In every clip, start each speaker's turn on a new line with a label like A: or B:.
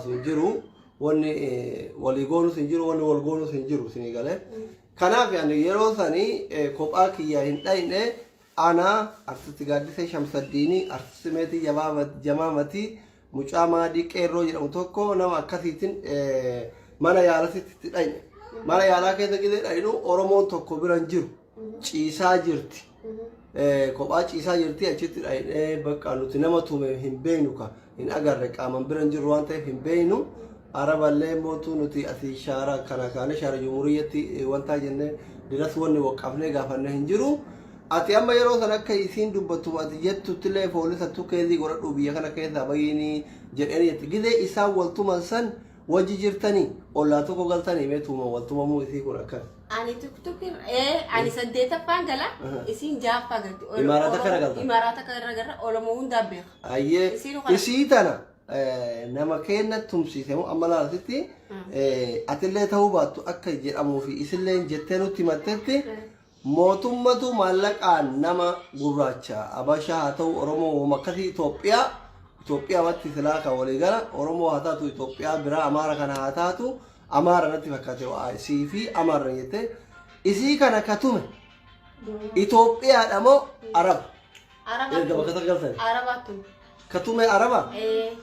A: baasu hin jiru. Wanni walii goonus hin jiru, wanni wal goonus hin jiru isinii galee. Kanaaf ani yeroo sanii kophaa kiyya hin dhayne. Ana, Artisti Gaaddisee Shamsaddiinii, Artisti Meetii Jamaa Matii, mucaa Maadii Qeerroo jedhamu tokko nama akkasiitiin mana yaalasitti itti dhayne. Mana yaalaa keessa gizee dhaynu Oromoon tokko bira hin jiru. Ciisaa jirti. Kophaa ciisaa jirti achitti dhaynee bakka nuti nama tume hin beeknu ka hin agarre qaaman bira hin jirru waan ta'eef hin beeknu. Araballee mootuu nuti asii shaara kana kaane shaara jumhuriyyatti wantaa jennee diras wanni waqqafnee gaafanne hin jiru. Ati amma yeroo san akka isiin dubbattu ati jettuttillee poolisattu keezii godhadhu biyya kana keessaa bayiinii jedheen jette. Gizee isaan wal tuman san wajji jirtanii ollaa tokko galtanii mee tuuman wal tumamuu isii kun akkas.
B: Ani tuktuk ani saddeetaffaan gala isiin ja'affaa galti.
A: Imaaraata kana galta?
B: Imaaraata kana garra Oromoo hundaa beeka.
A: Ayyee
B: Isiin kana-
A: isii tana nama keenna tumsiise moo amma laalasitti atillee ta'uu baattu akka jedhamuu fi isillee jettee nutti himattetti mootummatu maallaqaan nama gurraacha Abashaa haa ta'u Oromoo woma akkasii Itoophiyaa Itoophiyaa matti silaa kan walii gala Oromoo haa taatu Itoophiyaa biraa Amaara kana haa taatu Amaara natti fakkaate waa isii fi Amaara jette isii kana ka tume Itoophiyaadha moo Araba erga bakka san galtan
B: Arabaatu.
A: ka tume Araba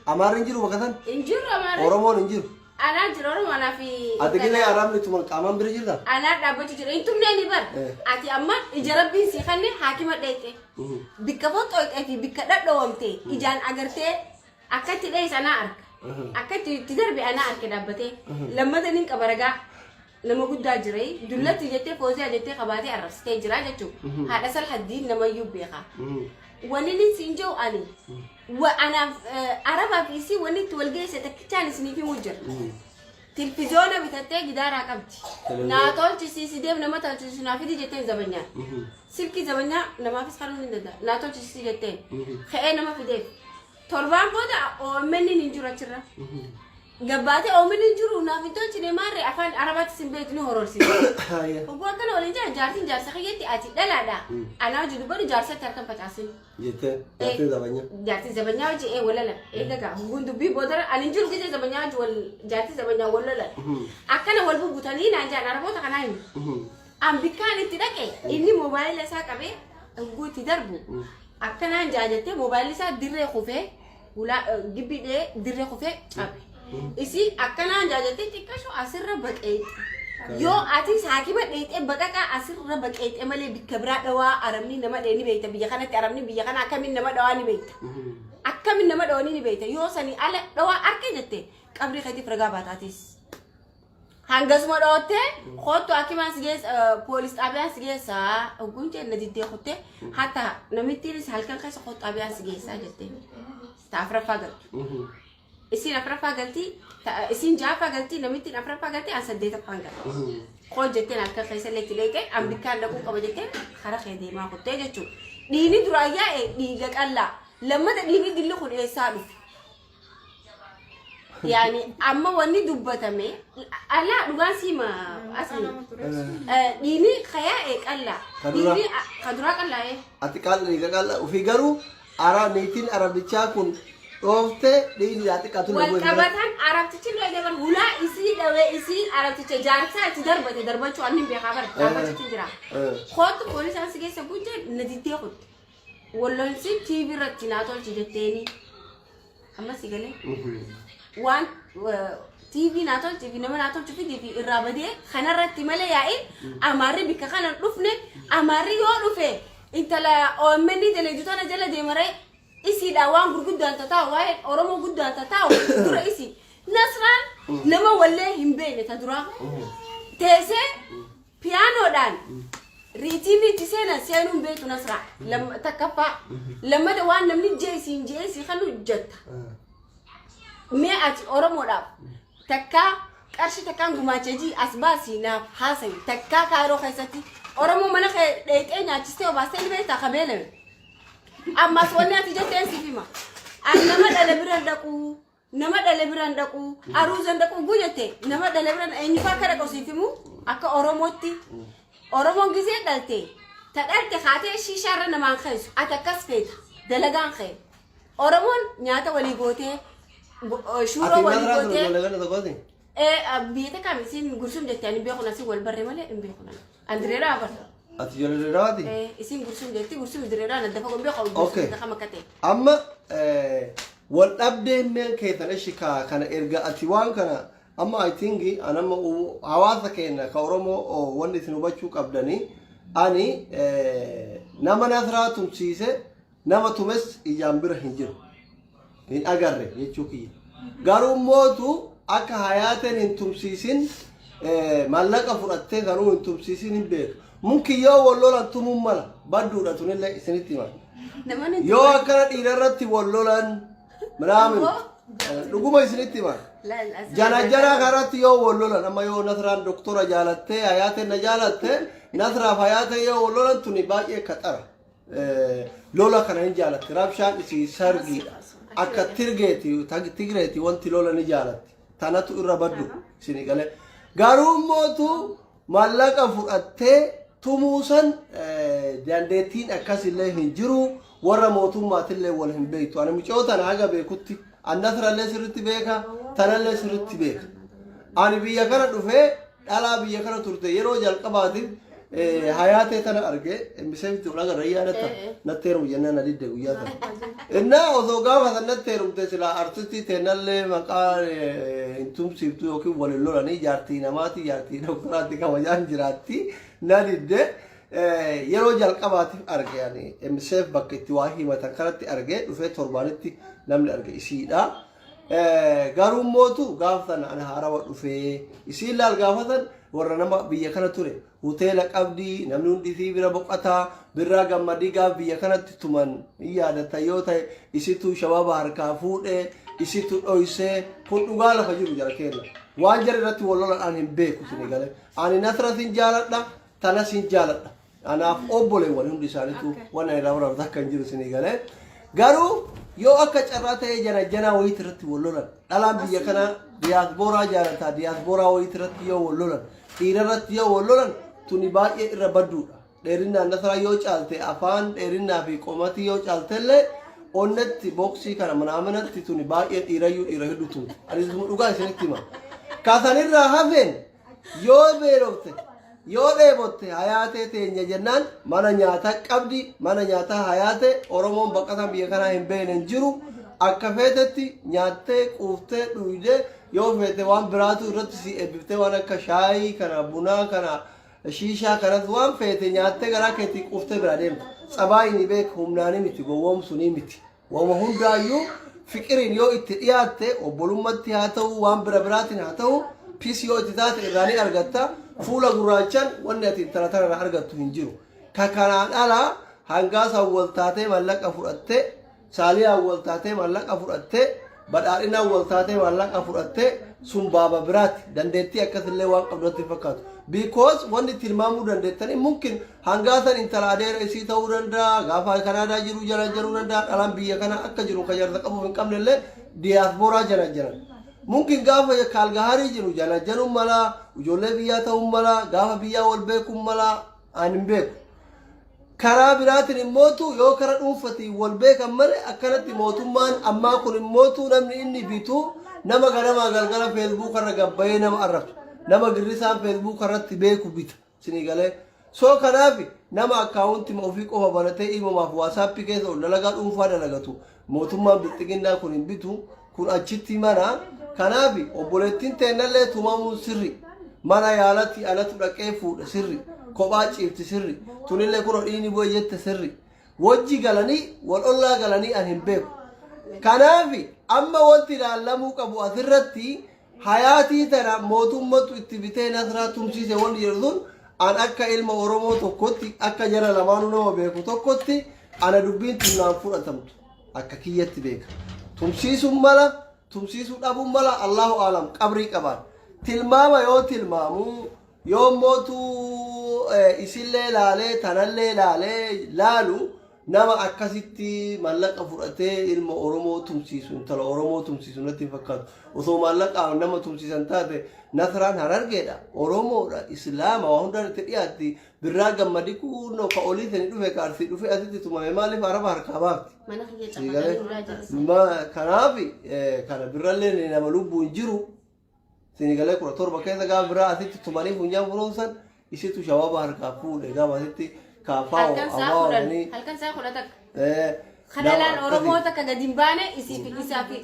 A: Amaarri hin jiru bakka san
B: Hin jiru Amaarri.
A: Oromoon hin jiru
B: Anaa jira Oromoo anaa fi.
A: Ati gilee Arabni tuman qaamaan bira jirta?
B: Anaa dhaabbachuu jira. Hin tumnee ni bar. Ati amma ija rabbiin sii kanne haakima dheeyxe. Bikka foxxooyxee fi bikka dhadhoowamte ijaan agartee akka itti dheeyse anaa arka. Akka itti itti darbe anaa arke dhaabbatee. Lammata nin qaba ragaa. Nama guddaa jira. Dullatti jettee fooziyaa jettee qabaatee arrabsitee jira jechuudha. Haadha salhaddiin namayyuu beeka. Wanni inni siin jiru ani. Anaaf Arabaa fi isii wanni itti wal geesse takkichaan isiniif himuu jira. Tilfizoona bitattee gidaaraa qabdi. Naa tolchisiisi deem nama tolchisiisu naa fidi jetteen zabanyaan. Silkii zabanyaa namaafis kanuu ni danda'a. Naa tolchisiisi jetteen. Ka'ee nama fideef. Torbaan booda OMN hin jiru achirra. Gabbaatee OMN hin jiru naaf hin tolchine maarree afaan Arabaatti sin beektu ni hororsiisa. Hogguu akkana waliin jira jaartiin jaarsa kiyyetti ati dhalaadha. Anaa hojii dubbadhu jaarsatti harka hin facaasin.
A: Jettee jaartiin zabanyaa.
B: Jaartii zabanyaa hojii ee walalan. Eega gaa hogguun dubbii boodara ani hin jiru gisee zabanyaa hojii wal jaartii zabanyaa wal lolan. Akkana wal bubbutanii naan jaan Araboota kanaa himu. An bikkaan itti dhaqe inni moobaayila isaa qabee hogguu itti darbu akkanaan jaa jettee moobaayilli isaa dirree kufee hulaa gibbii dhee dirree kufee cabe. Isii akkanaan jaa jettee xiqqasho asirra baqeexxe. Yoo atis haakima dheexee baqaqaa asirra baqeexxe malee bikka biraa dhawaa arabni nama dhee ni beekta biyya kanatti arabni biyya kana akkamiin nama dhawaa ni beekta. Akkamiin nama dhawanii ni beekta yoo sanii ala dhawaa arke jette qabrii keetiif ragaa baataatis. Hangasuma dhoottee kottu hakimaan si geessa poolis xaabiyaan si geessa hogguun jee na diddee kuttee hatta namittiinis halkan keessa kottu xaabiyaan si geessaa jettee ta afraffaa galtu. Isiin afraffaa galtii isiin ja'affaa galtii namittiin afraffaa galtii an saddeetaffaan galti. Koo jetteen halkan keessa illee itti dheeyxee an bikkaan dhaquu qaba jettee kara kee deemaa kuttee jechuudha. Dhiigni duraan yaa'e dhiiga qallaa lammata dhiigni dilli kun eessaa dhufe? Yaani amma wanni dubbatame alaa dhugaan siima asli dhiini kayaa'e qallaa
A: Ka duraa.
B: dhiini ka duraa qallaa'e
A: Ati qaalla dhiiga qaalla ofii garuu ara niitiin arabichaa kun dhoofte dhiigni yaa xiqqaatu
B: wal qabatan arabtichi illee dabar hulaa isii dhawee isii arabticha jaarsaa itti darbate darbachuu anni hin beekaa bara dhaabbachuutti jira kootu poolisaan si keessa gujje na diddee kutte Wallolsi TV irratti naa tolchi jetteeni. Amma si galee. Waan TV naa tolchi fi nama naa tolchu fidii fi irraa badee kanarratti malee yaa'in amaarri bikka kana hin dhufne amaarri yoo dhufe intala OMN daleedu tana jala deemaree isiidha waan gurguddaan tataa'u waa'een Oromoo guddaan tataa'u dura isii. Nasraan nama wallee hin beekne ta duraa teessee Piyaanoodhaan riitiimii itti seenan seenuu hin beektu Nasraa. Takkaffaa. Lammata waan namni jee siin jee si kanu jetta. Mee ati Oromoodhaaf takkaa qarshii takkaan gumaachee jii as baasii naaf haasayi takkaa kaayiroo keessatti Oromoo mana kee dheeyxee nyaachistee obaastee ni beektaa ka beelame. Ammas wanni ati jetteen siif hima. Ani nama dhala bira hin dhaquu. Nama dhale bira hin dhaqu, aruuza hin dhaqu ugguu jette nama dhale bira eenyufaa akka dhaqu siif himu akka Oromootti. Oromoon gisee dhalte ta dhalte kaatee shiishaa irra namaan keessu ati akkas feeta dalagaan kee. Oromoon nyaata walii gootee Shuuroo
A: Ati
B: walii
A: Nasraa tun
B: gootee.
A: ijoollee ganda tokkooti?
B: Biyya takka isiin gursum jettee ani beeku asii wal barree malee hin beeku. An direeraa bara.
A: Ati ijoollee Dirreedawaati?
B: Isiin gursum jetti gursum direeraa na dafa beeku
A: Okay.
B: gursum takka ta'e.
A: Amma wal dhabdeen mee keessan ishi ka kana erga ati waan kana amma I think an amma hawaasa keenya ka Oromoo wanni isin hubachuu qabdanii ani nama Nasraa tumsiise nama tumes ijaan bira hin jiru. Hin agarre jechuu kiyya. Garuu mootu akka hayaateen hin tumsiisin maallaqa fudhattee garuu hin tumsiisin hin beeku. Mumkin yoo wal lolan tumuun mala badduudha tunillee isinitti hima.
B: Namoonni
A: Yoo akkana dhiira irratti wal lolan minaamin dhuguma isinitti hima. Jana jana kanatti yoo wal lolan amma yoo Nasraan doktora jaalattee hayaateen na jaalatte Nasraaf hayaateen yoo wal lolan tuni baay'ee kaxara. Lola kana hin jaalatti. Rabshaan isii sargiidha. Akka tirgeeti tigreeti wanti lola ni jaalatti. Tanatu irra baddu isinii galee. Garuu mootu maallaqa fudhattee tumuu san dandeettiin akkasillee hin jiru warra mootummaatillee wal hin beektu. Ani mucoo tana haga beekutti an Nasrallee sirritti beeka tanallee sirritti beeka. Ani biyya kana dhufee dhalaa biyya kana turte yeroo jalqabaatiif hayaatee tana arge miseensi ol agarra yaadatta natti heerumu jennaan na didde guyyaa sana. Innaa osoo gaafa san natti heerumte silaa artistii teennallee maqaa hin tumsiiftu yookiin waliin lolanii jaartii namaati jaartii doktoraatti kabajaan jiraatti na didde. Yeroo jalqabaatiif arge ani MSF bakka itti waa himatan kanatti arge dhufee torbaanitti namni arge isiidha. Garuu mootu gaafa sana ani haarawa dhufee isiin laal gaafa san warra nama biyya kana ture hoteela qabdii namni hundi isii bira boqotaa birraa gammadii gaaf biyya kanatti tuman hin yaadata yoo ta'e isitu shabaaba harkaa fuudhee isitu dhoysee kun dhugaa lafa jiru jara keenya waan jara irratti wal lolan ani hin beeku isinii galee ani Nasra sin jaaladha tana sin jaaladha anaaf obboleewwan hundi isaaniitu waan ani irraa barbaadu akka hin jiru isinii galee garuu yoo akka carraa ta'ee jana janaa wayiit irratti wal lolan dhalaan biyya kanaa diyaaspooraa jaalataa diyaaspooraa wayiit irratti yoo wal lolan dhiira irratti yoo wal lolan tuni baay'ee irra badduudha dheerinnaan Nasraa yoo caalte afaan dheerinnaa fi qomatii yoo caaltellee onnetti booksii kana manaamanatti tuni baay'ee dhiirayyuu dhiira hedduu tumti ani dhugaa isinitti hima kasanirraa hafeen yoo beelofte yoo dheebotte hayaatee teenya jennaan mana nyaataa qabdi mana nyaataa hayaate Oromoon baqataan biyya kanaa hin beekne hin jiru akka feetetti nyaattee quuftee dhuydee yoo feete waan biraatu irratti si eebbiftee waan akka shaayii kana bunaa kana shiishaa kanas waan feete nyaattee garaa keetii quuftee biraa deemta tsabaayii ni beeka humnaanii miti gowwoomsunii miti Wama hundaayyuu fiqiriin yoo itti dhiyaatte obbolummaatti haa ta'u waan bira biraatiin haa ta'u peace yoo itti taate irraa ni argatta fuula gurraachaan wanni ati intala tana irraa argattu hin jiru. Ka kanaan alaa hangaasaan wal taatee mallaqa fudhattee saaliyaan wal taatee mallaqa fudhattee badhaadhinaan wal taatee mallaqa fudhattee sun baaba biraati dandeettii akkasillee waan qabdu natti hin fakkaatu. Because wanni tilmaamuu dandeettanii mumkin hangaasan intala adeera isii ta'uu danda'a gaafa Kanaadaa jiru jala jaruu danda'a dhalaan biyya kana akka jiru kan jaarsa qabuuf hin qabne illee diyaaspooraa jala jiran. Mumkin gaafa Kaalgaarii jiru jala jaluun mala ijoollee biyyaa ta'uun mala gaafa biyyaa wal beekuun mala ani hin beeku. Karaa biraatiin immootu yoo kara dhuunfatiin wal beekan malee akkanatti mootummaan ammaa kun immootu namni inni bitu nama ganamaa galgala Facebook irra gabbayee nama arrabsu nama girrisaan Facebook irratti beeku bita sinii galee. So kanaaf nama akkaawuntii ofii qofa baratee imomaaf WhatsAppii keessa ol dalagaa dhuunfaa dalagatu mootummaan bilxiginnaa kun hin bitu kun achitti mana kanaaf obboleettiin teennallee tumamuun sirri mana yaalatti anatu dhaqee fuudhe sirri kophaa ciifti sirri tunillee kunoo dhiini bu'e jette sirri wajji galanii wal ollaa galanii an hin beeku kanaaf amma wanti ilaallamuu qabu asirratti hayaatii tana mootummatu itti bitee Nasraa tumsiise wanti jedhu sun an akka ilma Oromoo tokkotti akka jara lamaanuu nama beeku tokkotti ana dubbiin tun naan fudhatamtu akka kiyyatti beeka. Tumsiisuun mala tumsiisuu dhabuun mala Allahu aalam qabrii qabaan. Tilmaama yoo tilmaamu yoo mootu isillee laalee tanallee laalee laalu Nama akkasitti maallaqa fudhatee ilma Oromoo tumsiisu, intala Oromoo tumsiisu natti hin fakkaatu. Osoo maallaqaan nama tumsiisan taate, Nasraan Harargeedha, Oromoodha, Islaama, waa hundaan itti dhiyaatti. Birraa Gammadi kunoo ka olii sani dhufe, ka Arsii dhufe asitti tumame, maaliif Araba harkaa baafti?
B: Mana kiyya
A: Sii galee?
B: cafaqanii ulaa jala.
A: Kanaaf kana birrallee nama lubbuun jiru sini galee, 17 keessa gaafa biraa asitti tumanii funyaan furuunsan isitu shawaba harkaa fuudhe, gaafa asitti kaafaa
B: Halkan isaa 10, halkan isaa 11. Kadalaan Oromoo takka gadi hin baane isii fi isaa fi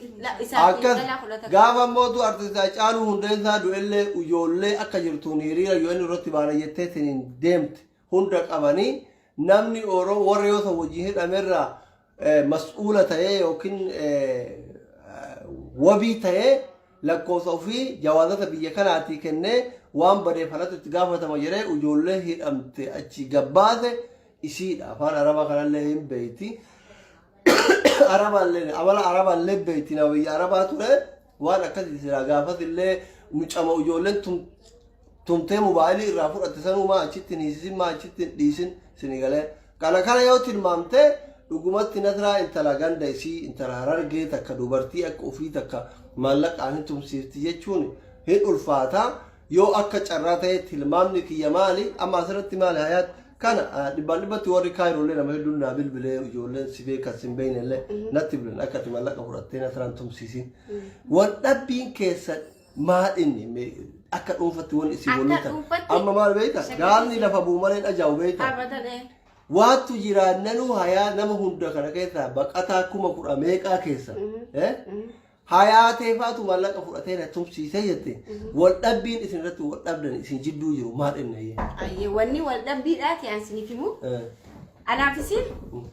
B: isaa fi
A: Akkas
B: dhalaa 11.
A: Gaafa mootu artist Haacaaluu Hundeessaa du'ellee ijoollee akka jirtuun hiriira UN irratti baana jettee siniin deemte hunda qabanii, namni Oromoo warra yoo san wajjin hidhamerraa mas'uula ta'ee yookiin wabii ta'ee lakkoofsa ofii jawaazata biyya kanaatii kennee waan badeef kanatti itti gaafatama jedhee ijoollee hidhamte achi gabbaase isiidha. Afaan Arabaa kanallee hin beeyti. Arabaallee, amala Arabaallee beeyti, nama biyya Arabaa ture waan akkasii silaa gaafas illee mucama ijoolleen tumtee mobaayilii irraa fudhatte sanuu maa achitti hin hiisisin, maa achitti hin dhiisin sini galee. Kana kana yoo tilmaamte, dhugumatti Nasraa intala ganda isii, intala Harargee takka, dubartii akka ofii takka maallaqaan hin tumsiifti jechuun hin ulfaata. Yoo akka carraa ta'e tilmaamni kiyya maali? Amma asirratti maali hayaat? Kana dhibbaan dhibbatti warri Kaayiroolee nama hedduun naa bilbilee, ijoolleen si beekan si hin beekne illee natti bilbilan, akka ati maallaqa fudhattee Nasraan tumsiisin. Wal dhabbiin keessa maal inni akka dhuunfatti wanni isin
B: Akka
A: waliin ta'an.
B: dhuunfatti
A: Amma maal beekta?
B: shakkii
A: Gaafni lafa bu'u malee dhajaa'u beekta.
B: Abadan ee.
A: Waattu jiraannanuu hayaa nama hunda kana keessaa baqataa 10,000 meeqaa keessa. Hayaatee faatu maallaqa fudhatee na tumsiisee jette. Wal dhabbiin isin irratti wal dhabdan isin jidduu jiru maal inni?
B: Ayyee, wanni wal dhabbiidhaati an isiniif himu. Anaaf isin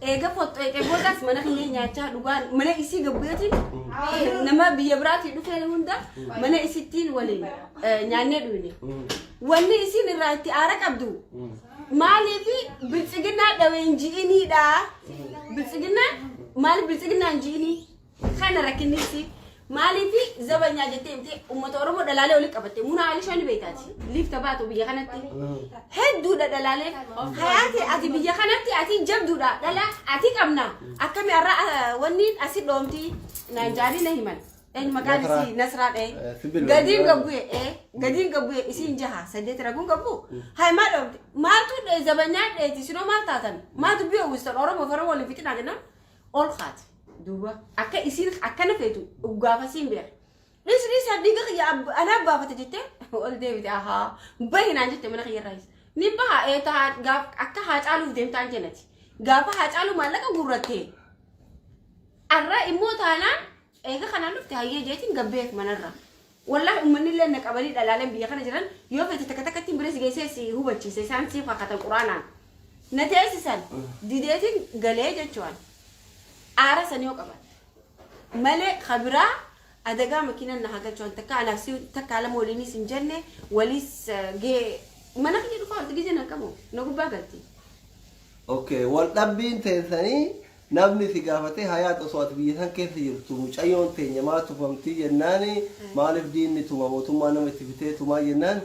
B: eega foxxoyxee boodaas mana kiyya nyaachaa dhugaan mana isii gabbu'eetiin nama biyya biraatii dhufee hunda mana isittiin waliin nyaannee dhuyne. Wanni isin irraa itti aara qabdu maaliif biltsiginnaa dhawee hin ji'iniidha. Biltsiginnaa maaliif biltsiginnaa hin ji'inii? Kana rakkinnisi maaliif zabanyaa jettee himtee uummata Oromoo dhalaalee walitti qabatte? Muna Alishoo ni beektaati. Liifta baatu biyya kanatti. Hedduudha dhalaalee. Hayaati, ati biyya kanatti ati jabduudha. Dhala ati qabna. Akkami har'a wanni asi dhoomti naan jaanii na himan. Eenyu maqaan
A: Nasraa.
B: isii? Nasraa dha'e.
A: Sibil
B: Gadiin
A: waliin.
B: gabbu'e gadiin gabbu'e isiin jaha saddeet raguun gabbu. Hay, maa dhoomte? Maaltu dha'e? Zabanyaa dha'eeti, sinoo maal taatan? Maa dubbii uwwistan? Oromoo fi Oromoo waliin fixinaa jennaan ol kaate. Duuba akka isiin akkana feetu gaafasiin beeka. Dhis dhis, dhiiga kiyya anaa baafate jettee ol deebite. Ahaa, bahi naan jette mana kiyya irraayis. Ni baha ee ta'a gaaf akka haa caaluuf deemtaan jennati. Gaafa haa caalu maallaqa guurratte. Arra immoo taanaan eega kanaan dhufte hayyee jeetiin gabbeef manarra. Wallahi uummanni illee na qabanii, dhalaaleen biyya kana jiran yoo feete takka takkatti bira si geessee si hubachiise, isaan siif kakatan quraanaan. Na teessisan dideetiin galee jechuun aara san yoo qaban malee kabiraa adagaa makiinaan na hagalchuun takka anaaf si takka lama waliinis hin jenne waliis gee mana kiyya dhufaa olti gizee na qabu na gubbaa galti.
A: Okay, wal dhabbiin teessanii namni si gaafatee, hayaat, osoo ati biyya san keessa jirtu mucayyoon teenya maa tufamtii jennaani, maaliif diinni tuma, mootummaan nama itti bitee tumaa jennaan,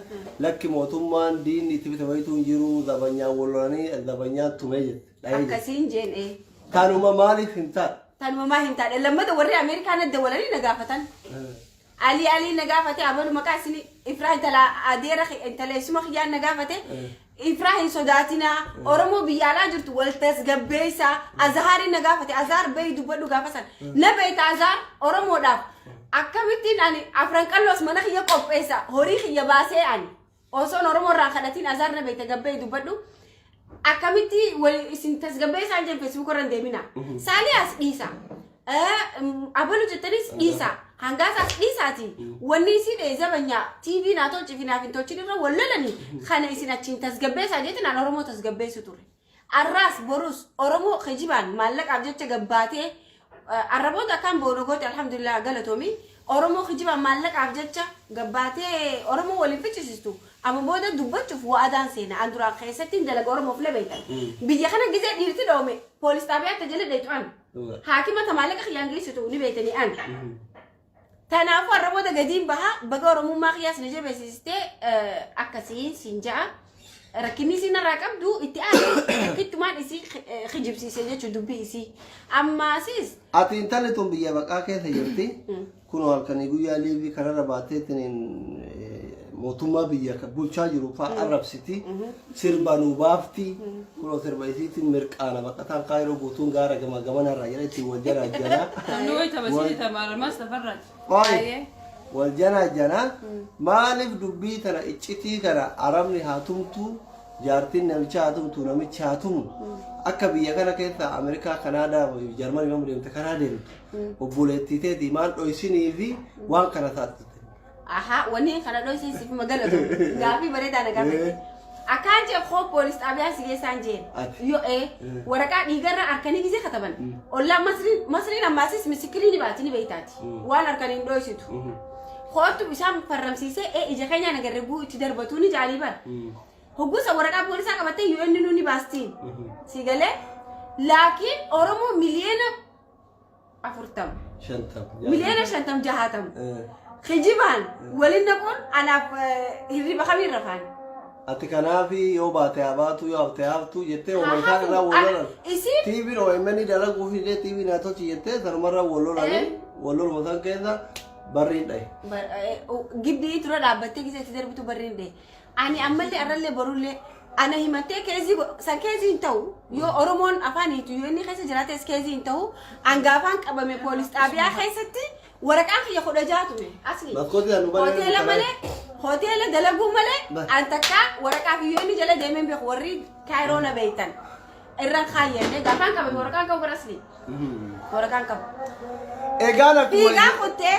A: lakki, mootummaan diinni itti bite wayituu hin jiru, zabanyaan wal lolanii zabanyaan tumee jette. Dhahee jette.
B: Akkasiin jeen ee.
A: Tanuma maaliif hin taane?
B: Tanuma maa hin taane? Lammata warri Ameerikaa na dawwalanii na gaafatan. Ali Ali na gaafate, abalu maqaa isin Ifraa intala adeera intala isuma kiyyaan na gaafate. Ifraa, hin sodaatinaa, Oromoo biyya alaa jirtu wal tasgabbeessaa. Azhaarin na gaafate. Azhaar bahi dubbadhu gaafa san. Na beekta Azhaar, Oromoodhaaf akkamittiin ani afran qalloos mana kiyya qopheessa, horii kiyya baasee, ani osoon Oromoo irraa kadhatiin. Azhaar, na beekta, gabbee dubbadhu. Akkamitti wal isin tasgabbeessaan jeen Facebook irra hin deemina. Saaliyaas dhiisa. Abalu jettanis dhiisa. Hangaasaas dhiisaati. Wanni isin zabanyaa TV naa tolchi fi naaf hin tolchin irra wal lolani kana isin achiin tasgabbeessaa jeetiin aan Oromoo tasgabbeessu ture. Arraas borus Oromoo kijibaan maallaqaaf jecha gabbaatee arraboota akkaan boona goote, alhamdulillah, galatoomi. Oromoo kijibaan maallaqaaf jecha gabbaatee Oromoo waliin fichisiistu amma booda dubbachuuf wa'adaan seena. An duraan keessatti hin dalaga Oromoof lebeeytan. Biyya kana gizee dhiirti dhoome poolis xaabiyaatti jala dheetu an. Haakima ta maallaqa kiyyaan geessitu ni beeytanii an. Kanaafuu har'a booda gadiin baha, baga Oromummaa kiyyaas na jabeessistee, akkasiin siin ja'a. Rakkinni isiin irraa qabdu itti aane takkittumaan isii kijibsiise jechuudha dubbii isii. Ammaasis
A: Ati intalli tun biyya baqaa keessa jirti. Kunoo halkanii guyyaa liivii kanarra baateetiin mootummaa biyya bulchaa jiru fa'aa arrabsiti. Sirba nuu baafti. Kunoo sirba isiitiin mirqaana baqataan Kaayiroo guutuun gaara gama gamanarraa jedha ittiin wal jalaa jalaa.
C: Namni wayii tapha tamarmas tafarraati.
A: Qoy wal jalaa jalaa maaliif dubbii tana iccitii kana arabni haa tumtu, jaartiin namichaa haa tumtu, namichi haa tumu, akka biyya kana keessa Ameerikaa, Kanaadaa, Jarmanii nama deemte karaa deemtu obboleettii teetii maal dhoysinii fi waan kana saaxilte?
B: Aha, wanni kana dhoysee siif magalatu. Gaafii bareedaa na gaafate. Akkaan jee koo poolis xaabiyaa si geessaan jeen.
A: Ati.
B: Yoo waraqaa dhiigarra harkanii gisee kataban. Ollaa Masriin Masriin ammaasis misikirii ni baati ni beeytaati. Waan harkanii hin dhoysitu. Kootu isaan farramsiisee ija keenyaan agarre guu itti darbatu ni jaalii bara. Hogguusa waraqaa poolisaa qabattee UN nu ni baastiin. Si galee laakiin Oromoo miliyoona 40.
A: 50.
B: Miliyoona 50 60. Kijibaan waliin naquun anaaf hirriba kamiin rafaan.
A: Ati kanaafi yoo baate haa baatu, yoo hafte haa haftu jettee hooma isaan irraa wal lolan.
B: Isiin
A: TV'n OMN dalaguuf illee TV naa tolchi jettee sanumarraa wal lolanii wal loluma san keessa barriin dhahe.
B: Gibbii dura dhaabbattee gisee itti darbitu barriin dhahe. Ani ammallee arrallee borullee ana himattee keezii san keezii hin ta'u. Yoo Oromoon afaan hiitu yoo inni keessa jiraates keezii hin ta'u. Hangaafaan qabame poolis xaabiyaa keessatti waraqaan kiyya 16 tume asli.
A: Maskootii anu banee
B: Hoteela malee, hoteela dalaguu malee, an takka waraqaa fi yoo inni jala deemee beeku warri Kaayiroo na beektan. Irraan kaayyanne gaafaan qabame waraqaan qabu bara asli. Waraqaan qabu.
A: Egaan akkuma
B: Fiigaa kuttee,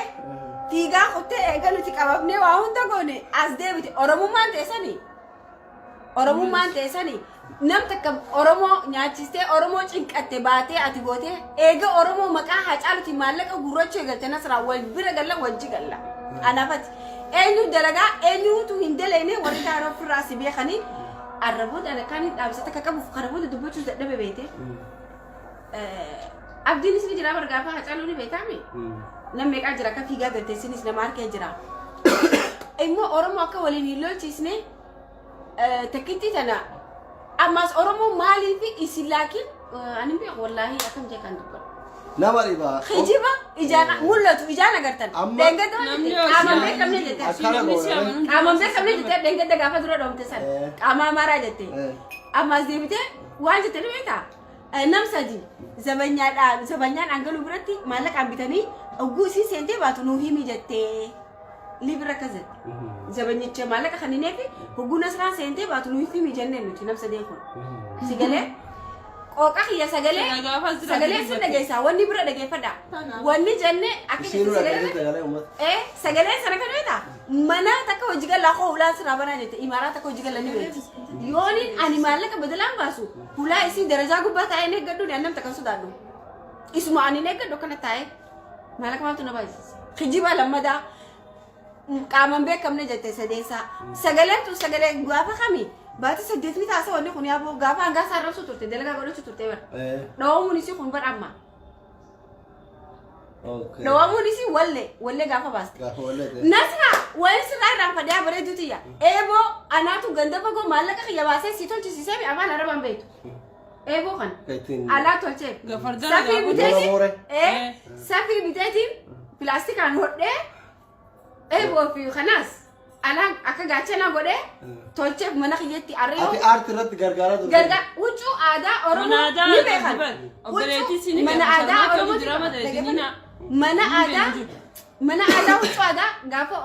B: fiigaa kuttee eega nuti qabamnee waa hunda goone as deebite. Oromummaan teessanii. Oromummaan teessanii. Nam takka Oromoo nyaachistee, Oromoo cinqatte baatee ati gootee eega Oromoo maqaa Haacaaluutiin maallaqa gurrachuu eegalte Nasraa wal bira galla wajji galla. Anaafati. Eenyu dalagaa eenyuutu hin daleene warri Kaayiroo ofirraa si beekanii arraboota ana kan hin dhaamsa takka qabuuf kana booda dubbachuus dadhabe beete. Abdiinis ni jira bargaafa Haacaaluu ni beektaami. Nam meeqaa jira akka fiigaa galte isinis nama harkee jira. Immoo Oromoo akka waliin hin lolchiisne takkitti tana ammas Oromoo maaliif isin laakiin ani hin beeku wallaahi akkam jee kan dubbadhu.
A: Nama dhiba.
B: Kijiba ijaan mul'atu ijaan agartan. Dheengadda
C: Namni
B: jette
C: yoo
B: qaamaan
C: si
B: beekamne jette.
A: Akkana
C: Namni si
A: goone.
C: amanu.
B: Qaamaan beekamne jette dheengadda gaafa dura dhoomte san. Qaama amaaraa jette. Ammas deebitee waan jette ni beektaa? Nam sadi zabanyaadhaan zabanyaan angaluu biratti maallaqaan bitanii ogguu isii seentee baatu nuu himi jettee. Liibira akkas jette. Zabanyicha maallaqa kennineefi hogguu Nasraan seentee baatu nuu himi jenneen nuti nam sadeen kun. Si galee qooqa kiyya sagalee
C: Sila gaafa jiraate
B: sagalee sin
C: dubbate.
B: dhageessaa wanni bira dhageeffadha. Wanni jenne akka jette
A: Isiinuu
B: sagalee
A: dhageessee sagalee uummata.
B: Sagalee sana kan beektaa mana takka hojii galaa koo hulaan sirraa banaa jette imaaraa takka hojii gala ni beekti. Yooniin ani maallaqa badalaan baasu hulaa isii darajaa gubbaa taa'ee hin eeggadhu ni annam takka sodaadhu. Isuma ani hin eeggadhu akkana taa'ee maallaqa maaltu na baasisa. Kijiba lammadaa qaaman beekamne jette sadeessaa. Sagaleen tun sagalee gaafa kami baatii 8 ni taasa wanni kun yaaboo gaafa hangaa isaa arrabsuu turte dalagaa godhachuu turte bara. Dhawamuun isii kun bara amma. Dhawamuun isii wallee wallee gaafa baaste.
A: Gaafa wallee ta'e.
B: Nasra waan sirraa irraan fadhaa bareedu tiyya. Eeboo anaatu ganda fagoo maallaqa kiyya baasee si tolchisiisee mi afaan arabaan beektu. Eeboo kana.
A: Ittiin
B: Alaa tolchee.
C: Gafardana
B: Safii
C: gaafa
B: biteetiin.
A: Boora.
B: Safii biteetiin pilaastikaan hodhee eeboo fi kanaas alaan akka gaachana godhee tolcheef mana kiyyatti arreeyoo.
A: Ati aartii irratti gargaaraa turte.
B: Gargaar huccuu aadaa Oromoo
C: Mana aadaa
B: ni beekan.
C: Obboleettii
B: Huccuu
C: si ni
B: mana
C: beekan.
B: aadaa
C: Sarmaa
B: Oromoo
C: jira malee dinina.
B: mana
C: Ni
B: aadaa
C: beekan.
B: mana aadaa huccuu aadaa gaafa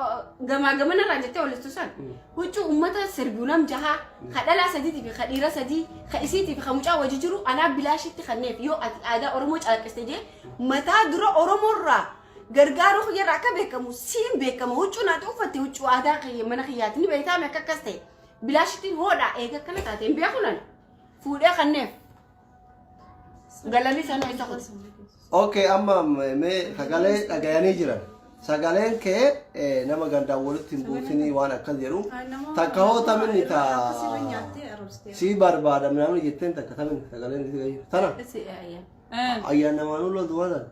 B: gamaa gamana irraa jettee walistu san huccuu uummata sirbuu nam jahaa ka dhalaa sadiitii fi ka dhiira sadii ka isiitii fi ka mucaa wajji jiru anaa bilaashitti kanneef yoo ati aadaa Oromoo calaqqiste jee mataa dura Oromoo irraa gargaaruu kiyyarraa akka beekamu siin beekama huccuu naati uffatte huccuu aadaa kiyya mana kiyyaati ni beektaame akka akkas ta'e bilaashittiin hoodha eega akkana taate hin beeku nan fuudhee kanneef galalii sana isa kutu.
A: Okay, amma mee sagalee dhagayanii jiran. Sagaleen kee nama gandaan walitti hin buusinii waan akkas jedhu. Takka hoo taminni ta si barbaada namni jetteen takka taminni sagaleen si gayu. Tana ayyaan namaan ulla duwwaadhaan.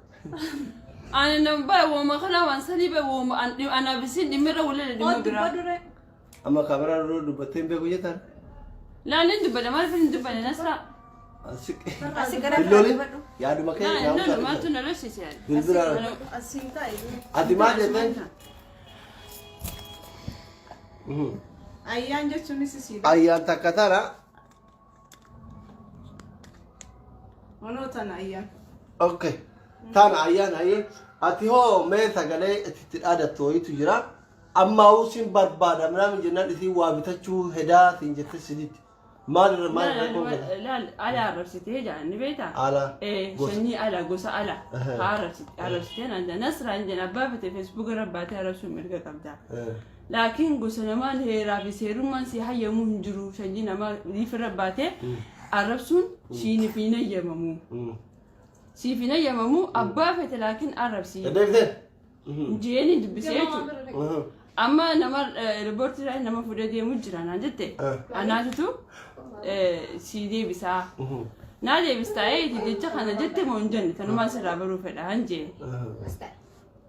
C: Ani nama bara wooma kana waan sanii bara wooma ana bisiin dhimmirra waliin dhimma biraa.
A: Amma kaameraa dura dubbattee hin beeku jettan.
C: Laal hin dubbadha maaliif hin dubbanne Nasraa?
B: Asi gara
A: Hin lolin
B: dubbadhu.
A: yaaduma kee
C: Laal hin
A: naamusa
C: lolu maaltu
A: ibsa.
C: na lolchise yaani.
A: Bilbila
D: Asiin taa'e.
A: ati maal jetteen?
D: Ayyaan jechuunis isiidha.
A: Ayyaan takka tana.
D: Onoo tana ayyaan.
A: Okay. Tana ayyaan ayyee. Ati hoo mee sagalee itti dhaadattu wayiitu jira. Ammaa sin barbaada minaamin jennaan isiin waa bitachuu hedaa siin jette siditti. Maal irra maal irra koo gala?
C: Laal ala arrabsitee jedhan ni beektaa?
A: Ala.
C: Eh,
A: Gosa.
C: sanyii ala gosa ala.
A: Ehe.
C: Haa arrabsite arrabsitee naan jedhan Nasraan jedhan abbaa fete feesbuuk irra baatee arrabsuun mirga qabda. Laakiin gosa namaan heeraa fi seerummaan si hayyamuu hin jiru sanyii namaa liif irra baatee arrabsuun siiniif hin hayyamamu. Siif hin hayyamamu abbaa fete laakiin arrabsi.
A: Deddeebitee?
C: Jeeni dubbisee jechuudha. Amma nama riipoortii irraa nama fuudhee deemu jira naan jette. Anaatutu si deebisaa. Naa deebistaa eeti jecha kana jette moo hin jenne tanumaan sirraa baruu fedha han jeen.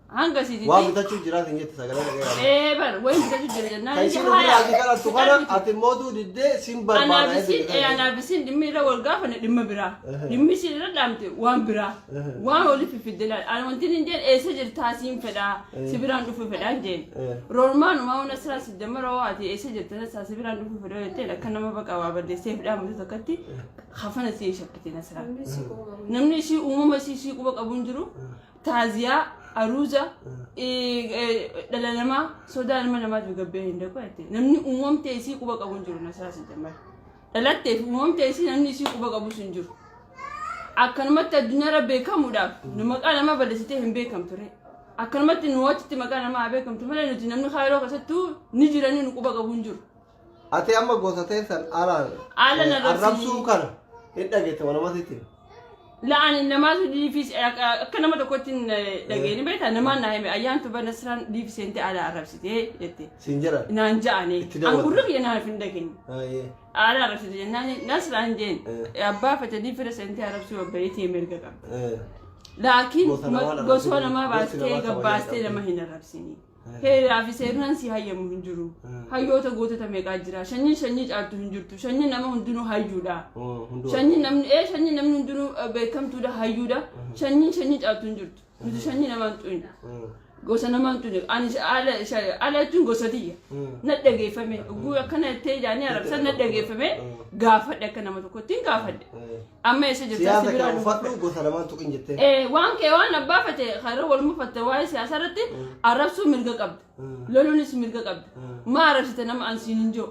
C: Hanga si
A: Waa
C: didee.
A: bitachuu jiraa siin jette sagalee dhaga'aa.
C: Ee bar wayin bitachuu jira jennaan.
A: Kan isiin ofirraa asii kadhattu kana ati mootuu diddee siin barbaada.
C: Anaaf isin dhimmi irra wal gaafanne dhimma biraa. Dhimmi isin irra dhaamte waan biraa. Waan waliif fiffidde laal. Ani wanti hin jeen eessa jirtaa siin fedhaa si biraan dhufuu fedhaa hin jeen. Roormaan umaa hunda siraa si dammara hoo ati eessa jirta nasaa si biraan dhufuu fedhaa jettee akka nama baqa waa balleessee fidhaa mutu takkatti kafana si shakkite nasiraa. Namni ishii uumama ishii ishii quba qabu hin jiru. Taaziyaa, aruuza, dhala namaa sodaa ilma namaatiif gabbee hin dhaqu jette. Namni uumamtee isii quba qabu hin jiru nasaa si jammar. Dhalattee fi uumamtee isii namni isii quba qabus hin jiru. Akkanumatti addunyaarra beekamuudhaaf nu maqaa nama balleessitee hin beekamtu ree. Akkanumatti nu achitti maqaa namaa haa beekamtu malee nuti namni kaayiroo keessattuu ni jiranii nu quba qabu hin jiru.
A: Ati amma gosa teessan alaan
C: Haala na rabsii.
A: arrabsuu kana hin dhageette wanamasitti.
C: La'aan namaatu dhiifis akka nama tokkotti hin dhageeni beektaa namaan naa hime ayyaantu bana siraan dhiifisee ala arrabsitee jette.
A: Siin jedhan.
C: Naan ja'anii.
A: Itti dabalte.
C: An gurri kiyya naaf hin dhageenye.
A: Ayyee.
C: Ala arrabsite jennaan nasraan jeen abbaa fete dhiifira seentee arrabsuu obboleettii mirga qaba. Laakiin
A: Gosa namaa arrabsuu
C: gosa namaa
A: gosti
C: baastee
A: namaa kabajaa
C: gabbaastee
A: qabdi.
C: nama hin arrabsini. Heeraa fi seeraan si hayyamu hin jiru. Hayyoota gootota meeqaa jira. Shanyiin shanyii caaltu hin jirtu. Shanyiin nama hundinuu hayyuudha.
A: Hunduu.
C: Shanyiin namni ee shanyiin namni hundinuu beekamtuudha hayyuudha. Shanyiin shanyii caaltu hin jirtu. Nuti shanyii namaan xuyna. Gosa namaan xuyna. Ani ala ala jechuun gosa tiyya. Na dhageeffame. Oguu akkana jettee jaanii arrabsan na dhageeffame. Gaafadhe akka nama tokkotti hin gaafadhe. Amma eessa jirta si
A: Siyaasa
C: biraa
A: kee
C: dhufu.
A: uffadhu gosa lamaan tuqin jettee.
C: Waan kee waan abbaa fete karra wal mufatte waa'ee siyaasaa irratti arrabsuu mirga qabda. Loluunis mirga qabda. Maa arrabsite nama an siin hin jiru.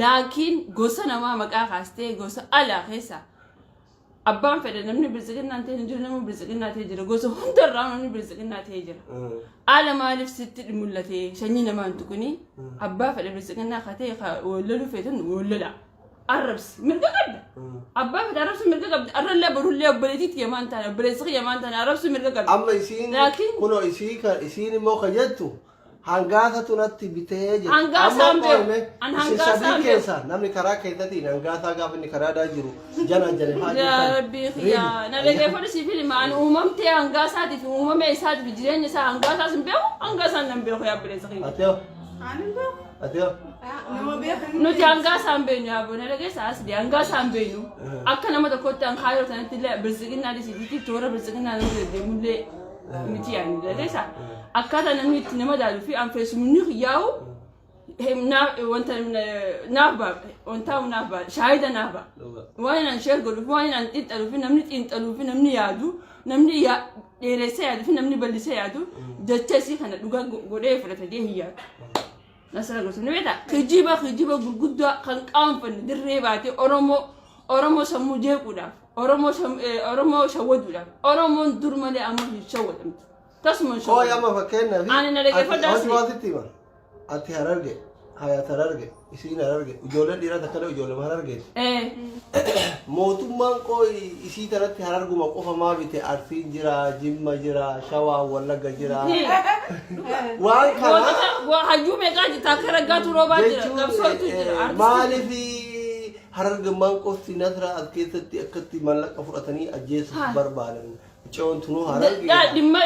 C: Laakiin gosa namaa maqaa kaastee gosa alaa keessa abbaan fedhe namni biltsiginnaan ta'e hin jiru namni biltsiginnaa ta'e jira gosa hundarraa namni biltsiginnaa ta'e jira. Ala maaliif sitti mul'ate sanyii namaa hin tuqini abbaa fedhe biltsiginnaa katee wal loluu feetan wal lola. Arrabsi mirga qabda. Abbaa fedhe arrabsu mirga qabda. Arrallee borullee obboleettii tiyya maan taane obboleessi kiyya maan taane arrabsu mirga qabda.
A: Amma isiin
C: Laakiin-
A: kunoo isii kan isiin immoo kan jettu hangaasatu natti bitee jetti.
C: Hangaasaa
A: Amma
C: hin beeku.
A: qoome
C: An
A: isin
C: hangaasaa
A: sadii
C: hin beeku.
A: keessa namni karaa keessatiin hangaasaa gaafa inni karaa jiru jana jana fa'aa
C: Yaa
A: jirtan.
C: Rabbii kiyya na dhageeffadhu siif hima ani uumamtee hangaasaatiif uumame isaatiif jireenya isaa hangaasaas hin beeku hangaasaan nan beeku yaa obboleessa kiyya.
A: Ati hoo?
D: Ani hin beeku.
A: Ati hoo?
D: Nama beekan.
C: Nuti hangaa isaan beeknu yaa bona dhageessa asli hangaa isaan beeknu akka nama tokkotti an kaayoo sanatti illee biltsiginnaa dhisiititti toora biltsiginnaa nama deddeemullee miti yaani dhageessa akkaataa namni itti nama daaluu fi an feesumni yaa'u wanta naaf ba'a wanta naaf ba'a shaahida naaf ba'a waan an sheer godhuuf waan an xiinxaluu fi namni xiinxaluu fi namni yaadu namni dheeressee yaadu fi namni bal'isee yaadu jecha isii kana dhugaa godhee fudhata jee hin yaadu. Nasara gosa ni beektaa? Kijiba kijiba gurguddaa kan qaanfanne dirree baatee Oromoo Oromoo sammuu jeequudhaaf Oromoo Oromoo shawwaduudhaaf Oromoon dur malee amma hin shawwadamtu. Tasuma hin
A: Koo
C: shawwadamtu.
A: amma fakkeenyaaf
C: Ani na dhaggeeffadhu
A: ati
C: asli.
A: waan sitti hima. Ati Hararge, Hayat Hararge, isiin Hararge, ijoolleen dhiiraa takka illee ijoollee Harargeeti. Mootummaan qooyi isii tanatti Hararguma qofa maa bite Arsiin jira, Jimma jira, Shawaa, Wallagga jira. Waan kana
C: Gootota hayyuu meeqaa jirta akka raggaatu roobaa jira
A: jechuun
C: qabsootu jira artistii.
A: maaliif Harargummaan qofti Nasraa as keessatti akkatti mallaqa fudhatanii ajjeesuuf barbaadan. Mucayoon tunuu harargee.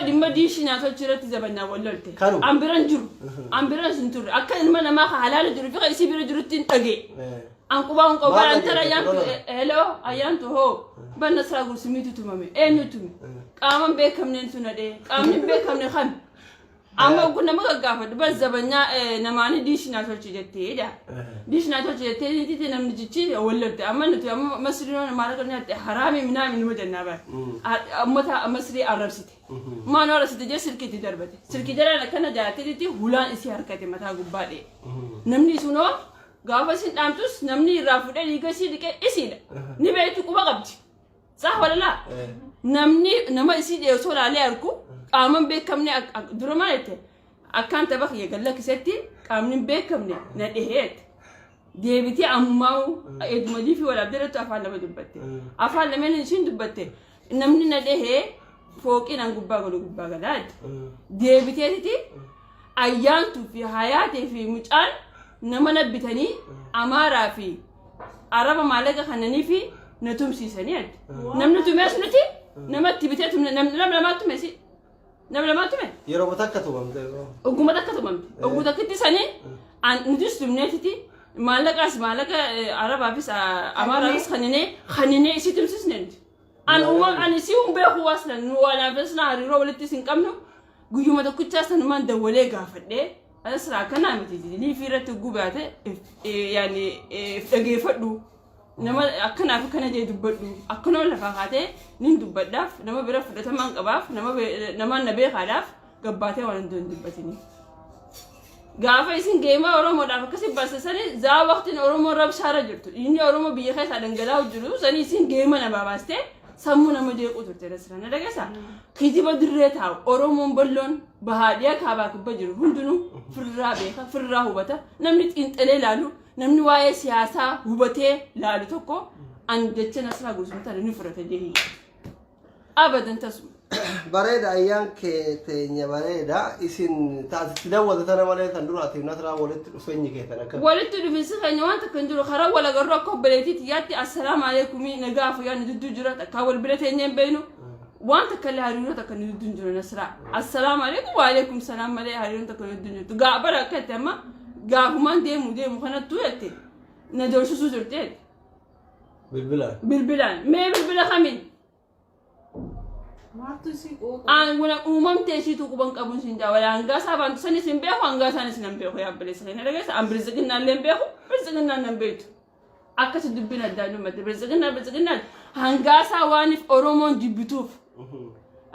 C: Dhimma diishii nyaatolchuu irratti zabannaa wal lolte.
A: Kanuma.
C: An biran jiru. An biran sin turre. Akka ilma namaa ka halaala jiru fi ka isii bira jirutti hin dhagee. An qubaa hin qabu.
A: Maal
C: An tara
A: dhageeffate?
C: ayyaantu
A: Lola.
C: hello ayyaantu hoo. Banna siraa gursumiitu tumame. Eenyu tume? Qaama hin beekamneen tuna dhee. Qaamni hin beekamne kami? Amma kun nama gaggaafadhu bas zabanyaa namaani diishi naa tolchi jettee jedha. Diishi naa tolchi jettee niitiitti namni jichi wal lolte. Amma nuti amma masrii maal nyaatte haraami minaami numa jennaa bara. Ummata masrii arrabsite. Maan arrabsite jee silkii itti darbate. Silkii jalaan akkana jaalateeti hulaan isii harkate mataa gubbaa dhee. Namni isunoo gaafa isin dhaamtus namni irraa fuudhee dhiiga isii dhiqee isiidha. Ni beektu quba qabdi. Saah walalaa? Namni nama isii dhee osoo laalee argu qaama hin beekamne dura maal jette akkaan tapha kiyya gad lakkisetti qaamni hin beekamne na dhehee jette. Deebitee ammaa'u eeguma liifii walaabdee irratti afaan lama dubbatte. Afaan lameen ishiin dubbatte namni na dhehee fooqiin an gubbaa galu gubbaa galaa jette. Deebiteetiti ayyaantuu fi hayaatee fi mucaan nama na bitanii amaaraa fi araba maallaqa kannanii fi na tumsiisanii jette. Namni tumees nuti namatti bitee tumne namni nama lamaa tume si nama lamaa tume.
A: Yeroo takka tumamte.
C: Ogguma takka tumamte. Ogguma takkitti sanii nutis tumneetiti maallaqaas maallaqa arabaafis amaaraafis kanninee kanninee isii tumsisne nuti. An uumam ani si hin beeku waslan nu walaafis na hariiroo walitti isin qabnu guyyuma tokkichaa sanumaan dawwalee gaafadhee asirraa akkanaa miti liifii irratti gubaate yaani dhageeffadhu nama akkanaaf akkana jee dubbadhu akkanuma lafaa kaatee nin dubbadhaaf nama bira fudhatamaan qabaaf nama namaan na beekaadhaaf gabbaatee waan hin dubbatini. Gaafa isin geemaa Oromoodhaaf akkasi baasisanii zaa waqtiin Oromoon rabshaarra jirtu inni Oromoo biyya keessaa dhangala'aa jiru sanii isin geema namaa baastee sammuu nama jeequu turte nasira na dhageessa kijiba dirree taa'u Oromoon balloon bahaadhiyaa kaabaa kibba jiru hundinuu firraa beeka firraa hubata namni xiinxalee laalu namni waa'ee siyaasaa hubatee laalu tokko an jecha Nasraa Guutumtaa ni fudhata jee abadan tasuma.
A: Bareeda ayyaan kee teenya bareeda isin taasisti dawwata tana malee tan dura atiif Nasraa walitti dhufeenyi keessan akka.
C: Walitti dhufinsi keenya waan takka hin jiru karaa wal agarru akka obboleettii xiyyaatti assalaamu alaikumii nagaa fayyaa nu jidduu jira takkaa wal bira teenyee hin beeknu waan takka illee hariiroo takka nu jidduu hin jiru Nasraa assalaamu alaikum wa alaikum salaam malee hariiroon takka nu jidduu hin jirtu gaa bara akka itti amma gaafumaan deemu deemu kanattuu jette na doorsisuu turte jette.
A: Bilbilaan.
C: Bilbilaan mee bilbila kamiin?
D: Maaltu si quuqa?
C: Aan wala uumamtee isiitu quban qabuun siin jaa wala hangaa isaa baantu sanis hin beeku hangaa isaanis nan beeku yaa obboleessa keenya dhageessa an biltsiginnaa illee hin beeku biltsiginnaan nan beektu akkasi dubbiin addaan dhummatte biltsiginnaa biltsiginnaan hangaa isaa waaniif Oromoon jibbituuf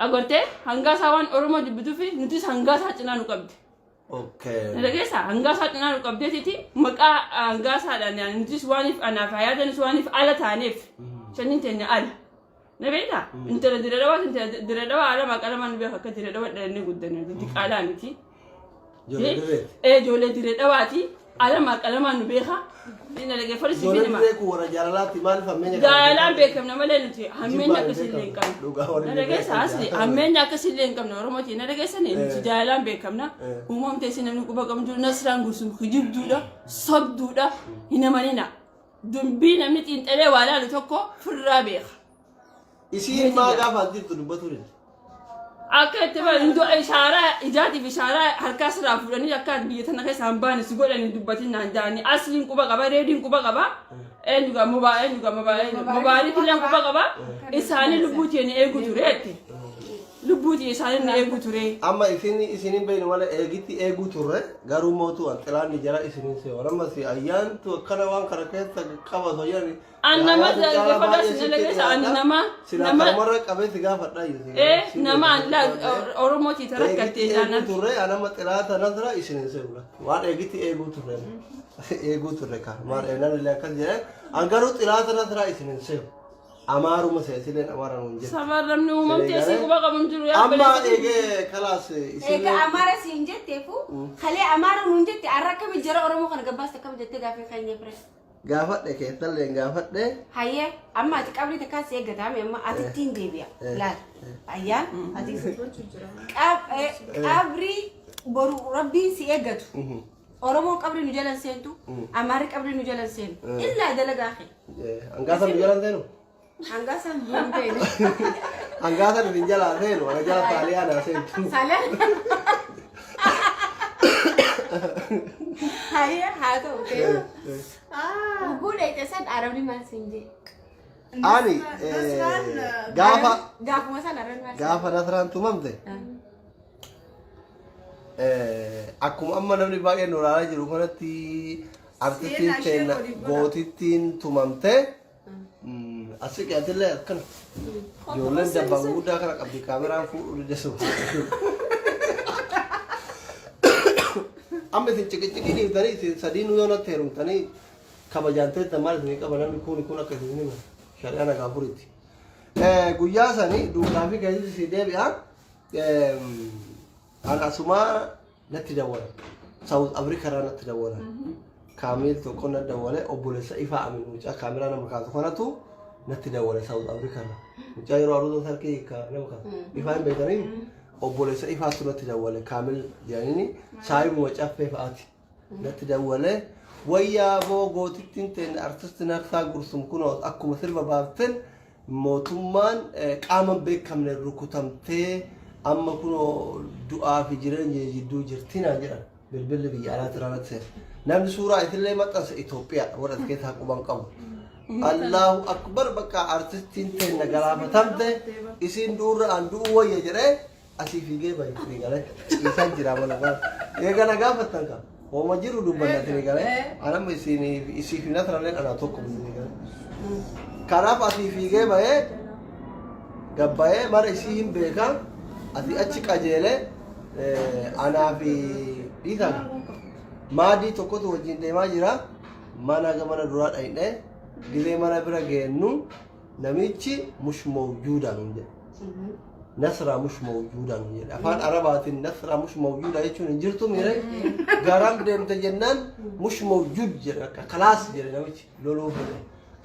C: agartee hangaa isaa waan Oromoo jibbituuf nutis hangaa isaa cinaa nu qabdi.
A: Okay.
C: Na dhageessa hangaa isaa cinaa nu qabdeetiti maqaa hangaa isaadhaan yaani nutis waaniif anaaf hayaatanis waaniif ala taaneef sanyiin teenya ala. Na beektaa? Intala dire dhawaa intala dire dhawaa alamaa qalamaan nu beeka akka dire dhawaa dhalannee guddanne diqaalaa miti.
A: Ijoollee dirreeti.
C: Ee ijoollee dire dhawaati alamaa qalamaan nu beeka. Na dhageeffadhu si
A: Ijoollee
C: finima.
A: dirree kun warra jaalalaatti maaliif hammeenya kana
C: Jaalaan
A: beekan?
C: beekamna malee nuti hammeenya
A: Jibbaan
C: akkasii illee hin
A: beekamna.
C: qabnu.
A: Dhugaa warri
C: Na dhageessa
A: beekan
C: asli
A: jaalala.
C: hammeenya akkasii illee hin qabnu Oromooti. Na dhageessani nuti jaalaan beekamna. Uumamte isin namni quba qabdu jiru Nasraan Gursum kijibduudha, sobduudha, hin amanina. Dubbii namni xiinxalee waa laalu tokko firraa beeka.
A: Isiin maa gaafa as jirtu dubbatuu didde.
C: Akka itti bahan ishaaraa ijaatiif ishaaraa harkaa sirraa fuudhanii akka biyya tana keessaa hin baane si godhanii dubbatin naan jaanii asliin quba qaba reediin quba qaba eenyu gaa mobaa eenyu gaa mobaa eenyu mobaayilii illee quba qaba isaanii lubbuu teeni eegu ture jette lubbuu tiyya isaanii na eegu ture.
A: Amma isin isinin beeynu malee eegitti eeguu turre garuu mootu an xilaanni jara isinin seewan amma si ayyaantu akkana waan kana keessa qabatu ayyaani
C: An nama dhaggeeffadhaa si dhaggeessa ani nama
A: silaa
C: nama
A: kanumarra qabee si gaafadhaa iyyuu
C: ee nama an laa Oromootii tarakkattee
A: Eegitti eeguu
C: jaanaan.
A: turre an amma xilaata nasra isin hin seenu waan eegitti eeguu turre eeguu turre ka maal namni illee akkas jedhe an garuu xilaata nasra isin hin seenu Amaaruma se'e sileen Amaara nuun jette.
C: Safarramni uumamtee sii quba qabu hin jiru yaa
A: Amma
C: obboleessa.
A: eegee kalaas isin
B: Egaa Amaara siin jetteefu kalee Amaara nuun jette har'a akkami jara Oromoo kana gabbaasta akkam jettee gaaffii keenya fire.
A: Gaafadhe keessallee gaafadhe.
B: Hayyee amma ati qabrii takkaa si eeggataame amma ati ittiin deebi'a. Laal ayyaan ati qabrii boru rabbiin si eeggatu. Oromoon qabrii nu jala hin seentu, Amaarri qabrii nu jala hin seenu. Illaa dalagaa kee.
A: Hangaasa nu jala hin seenu?
B: Hangaasa nu hin beekne.
A: Hangaasa isin jalaa seenu ana jala saaliyaa naa seentu.
B: Saaliyaa. Hayya haa ta'u ta'e. Hogguu dheeyte san arabni maal siin jee?
A: Ani
D: Nasraan
A: gaafa
B: Gaafuma san arabni maal siin
A: gaafa Nasraan tumamte akkuma amma namni baay'een nu ilaalaa jiru kanatti artistiin
D: Seenaa ishee
A: teenna
D: waliif godha.
A: gootittiin tumamte asii qiyaatillee akkana ijoolleen dabbaa gurguddaa kana qabdi kaameraan fuudhuu diddeessu. Amma isin ciqiciqii dhiiftanii isin sadiinuu yoo natti heerumtanii kabajaan teessan maal isinii qaba namni kun kun akka isin himan shari'aa nagaa furitti. Guyyaa sanii duukaa fi keessatti si deebi'a. An asumaa natti dawwalan. South Africa irraa natti dawwalan. Kaamil tokko na dawwale obboleessa Ifaa Amin mucaa kaameraa nama kaasu kanatu natti dawwale South Africa irraa. Mucaa yeroo aruuza sarkii ka nama kaasu. Ifaa hin beekanii obboleessa Ifaatu natti dawwale Kaamil jedhaniini saayibuma caffee fa'aati. Natti dawwale wayyaa boo gootittiin teenne artisti Narsaa Gursum kunoo akkuma sirba baaften Mootummaan qaama hin beekamneen rukutamtee amma kunoo du'aa fi jireenya jidduu jirti naan jedhan. Bilbilli biyya alaatti irraa natti seene. Namni suuraa isillee maxxanse Itoophiyaa warra as keessaa quban qabu. Allahu akbar bakka artistiin teenna galaafatamte isiin duurra an du'uu wayya jedhee asii fiigee bahe isin galee ciisaa jira mana bara. Eega na gaafattan ka hooma jiru dubbanna isin galee anamma isin isii fi nasralleen anaa tokko isin galee. Kanaaf asii fiigee bahee gabbayee mana isii hin beeka asii achi qajeelee anaa fi dhiisaa maadii tokkotu wajjin deemaa jira mana mana duraa dhaqnee gizee mana bira geennu namichi mush mawjuudaa nuun jedhe. Nasraa mush mawjuudaa nuun jedhe. Afaan Arabaatiin nasraa mush mawjuudaa jechuun hin jirtu miire. Garam deemte jennaan mush mawjuud jedhe bakka kalaas jedhe namichi loluu fedhe.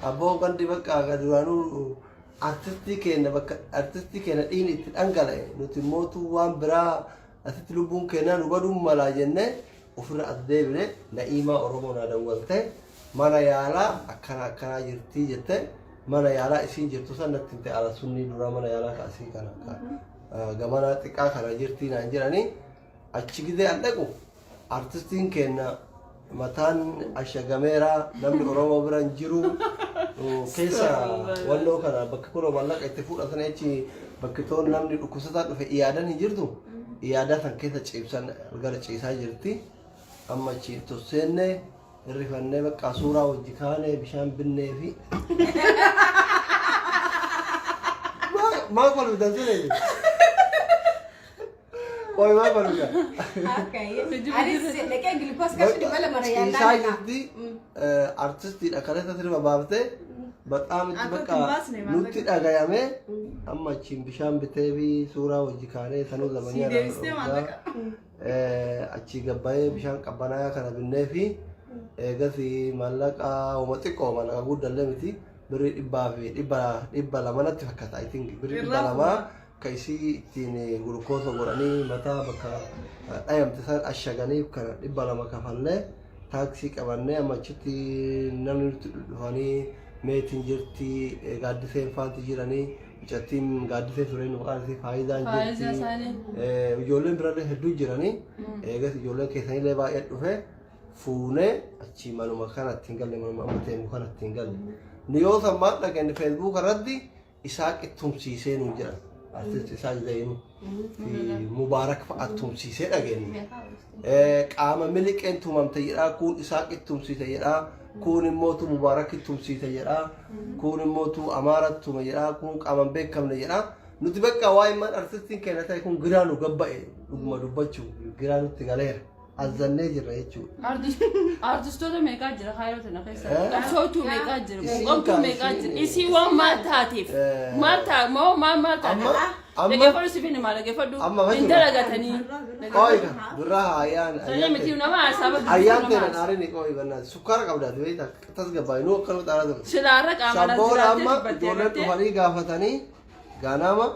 A: Abboo gandi bakka aga duraanuu artistii keenya bakka artistii keenya dhiigni itti dhangala'e nuti mootuu waan biraa asitti lubbuun keenyaa nu baduun malaa jennee ofirra as deebine Na'iimaa Oromoo naa dawwalte mana yaalaa akkana akkanaa jirtii jette mana yaalaa isiin jirtu san natti himte ala sunnii duraa mana yaalaa ka asii kana ka gamanaa xiqqaa kana jirtii naan jedhanii achi gizee an dhaqu artistiin keenya mataan ashagameera namni Oromoo bira hin jiru keessa walloo kana bakka kunoo mallaqa itti fuudhatan achi bakki toon namni dhukkubsataa dhufe iyaadan hin jirtu iyaadaa san keessa ciibsan gara ciisaa jirti amma achi tosseenne hirrifannee bakka suuraa wajji kaanee bishaan binnee fi maa kolfitan siree Qoy maa kolfitan
B: Anis dhaqee gilkoos kashi 200
A: Ciisaa
B: yaalaa
A: jirti artistiidha kaleessa sirba baaftee baqaam itti
D: Akka
A: bakka
D: hin baasne maallaqa.
A: nutti dhagayame amma achiin bishaan bitee fi suuraa wajji kaanee sanuu
D: Si
A: zamanii
D: deebistee maallaqa.
A: achii gabbayee bishaan qabbanaa kana binnee fi eegas maallaqa homa xiqqoo maallaqa guddallee miti birrii dhibbaa fi 200 natti fakkaata I think birrii dhibba
D: Irraa
A: lamaa ka isii ittiin gulukoosa godhanii mataa bakka dhayamte san ashaganii kana 200 kafallee taaksii qabannee amma achitti namni nutti dhufanii meetiin jirti gaaddiseen faanti jiranii mucattiin gaaddisee tureen maqaan isii faayidaan
C: Faayidaa
A: jirti
C: isaanii.
A: Ijoolleen birallee hedduu jiranii eegas ijoolleen keessanillee baay'ee dhufe fuunee achii manuma kanatti hin galle manuma amma teemu kanatti hin galle nu yoo san maal dhageenye feesbuuka irratti Isaaq tumsiisee nuun jedhan. Artist Isaaq Zayinuu fi Mubaarak fa'a tumsiisee dhageenye. Qaama miliqeen tumamte jedhaa kuun Isaaq tumsiise jedhaa kuun immootu Mubaarak tumsiise jedhaa kuun immootu Amaara tume jedhaa kuun qaama hin beekamne jedhaa. Nuti bakka waa'ee maan artistiin keenya ta'e kun giraa nu gabba'e dhuguma dubbachuu giraa nutti galeera. Azzannee jirra jechuudha.
C: Artistoota meeqaa jira kaayiroo tana keessa?
A: Eh?
C: Qabsootuu meeqaa jira?
A: Isiin
C: Quuqamtuu
A: kaa-
C: meeqaa jira?
A: isiin-
C: Isii waan maal taateef?
A: Eh.
C: Maal taa moo maal maal taate? Dhaggeeffadhu si finima dhaggeeffadhu.
A: Amma
C: Hin
A: fayyadu.
C: dalagatanii.
A: Qoy ka birraa haa
C: Sanyii miti nama haasaa bakka
A: Ayyaan
C: nama
A: teena
C: haasaa.
A: dhaarini qoy bannaa sukkaara qabdaati beektaa tas gabbaay nuu akkanuma xaaraa ture.
C: Silaarra qaama
A: Sabboon
C: jiraattee
A: amma
C: dubbattee
A: ijoolleen
C: agartee.
A: dhufanii gaafatanii ganama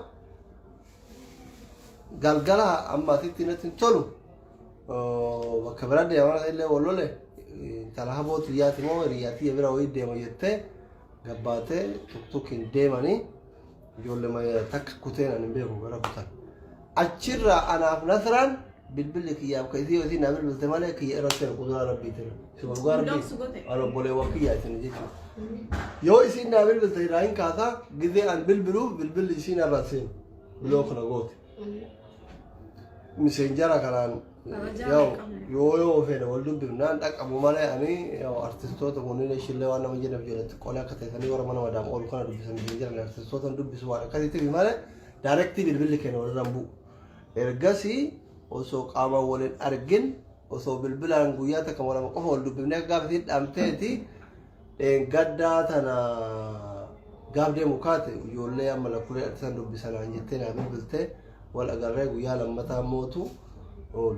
A: galgala amma asitti natti hin tolu bakka bira deema illee wal lole intala haboo xiyyaati moo hiriyyaa tiyya bira wayii deema jettee gabbaatee tuktukiin deemanii Ijoollee takka kuteen ani hin beeku gara kutan. Achirraa anaaf Nasraan bilbilli kiyyaaf ka isii isii naa bilbilte malee kiyya irra seenu quduraa rabbiitiin. Si dhugaa rabbii ani obboleewwan kiyyaa isin jechuudha. Yoo isiin naa bilbilte irraa hin kaasaa gizee an bilbiluuf bilbilli isii narra seenu. Block na goote. Miseenjara kanaan yaa'u yoo yoo feene wal dubbifnaan dhaqqabu malee ani yaa'u artistoota kunneen ishillee waan nama jedhaf jedhatti qola akka ta'e warra mana madaam oolu kana dubbisan miseenjara artistoota dubbisu waan akkasitti malee direct bilbilli keenya walirra hin bu'u. Ergasii osoo qaamaan waliin argin osoo bilbilaan guyyaa takka lama qofa wal dubbifnee akka gaafa isiin dhaamteeti gaddaa tana gaaf deemu kaate ijoollee amma lakkulee artisan dubbisanaan jettee naa bilbiltee wal agarree guyyaa lammataa mootu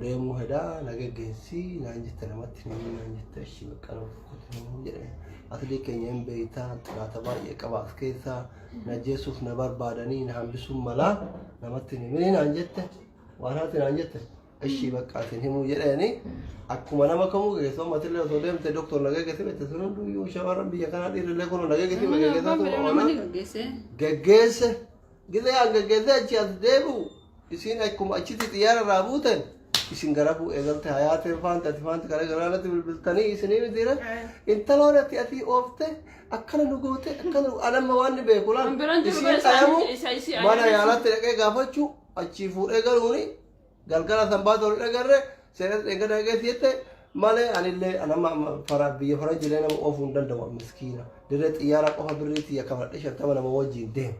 A: deemuu hedaa na geggeessi naan jette namatti ni naan jette ishii bakka nama tokkotti ni jedhe aslii keenya hin beeytaa xiraata baay'ee qaba as keessaa na jeessuuf na barbaadanii na hambisuun malaa namatti ni mini naan jette waan haati naan jette ishii bakka asin himuu jedheeni akkuma nama kamuu geggeessu ammatillee osoo deemte doktor na geggeessi beekte sun hunduyyuu shamarran biyya kanaa dhiirrillee kun na geggeessi geggeessaa tuma
C: Namni
A: oola
C: gaggeesse.
A: geggeesse gizee an geggeesse achi as deebi'u isiin akkuma achitti xiyyaara irraa buuten isin garafuu eegalte hayaateen faanti ati faanti karaa garaanatti bilbiltanii isinii mitiire intaloon ati ati oofte akkana nu goote akkana anamma waan ni beeku laal
C: Kan biraan jiru
A: isiin
C: bara
A: dhayamu
C: isii
A: mana yaalatti dhaqee gaafachuu achii fuudhee galuuni galgala sanbaata ol dhagarre seenas dheengadda dhaqee si'ette malee anillee anamma fara biyya faranjilee nama oofuu hin danda'u miskiina dirree xiyyaaraa qofa birrii xiyya kafadhe 50 nama wajjin deema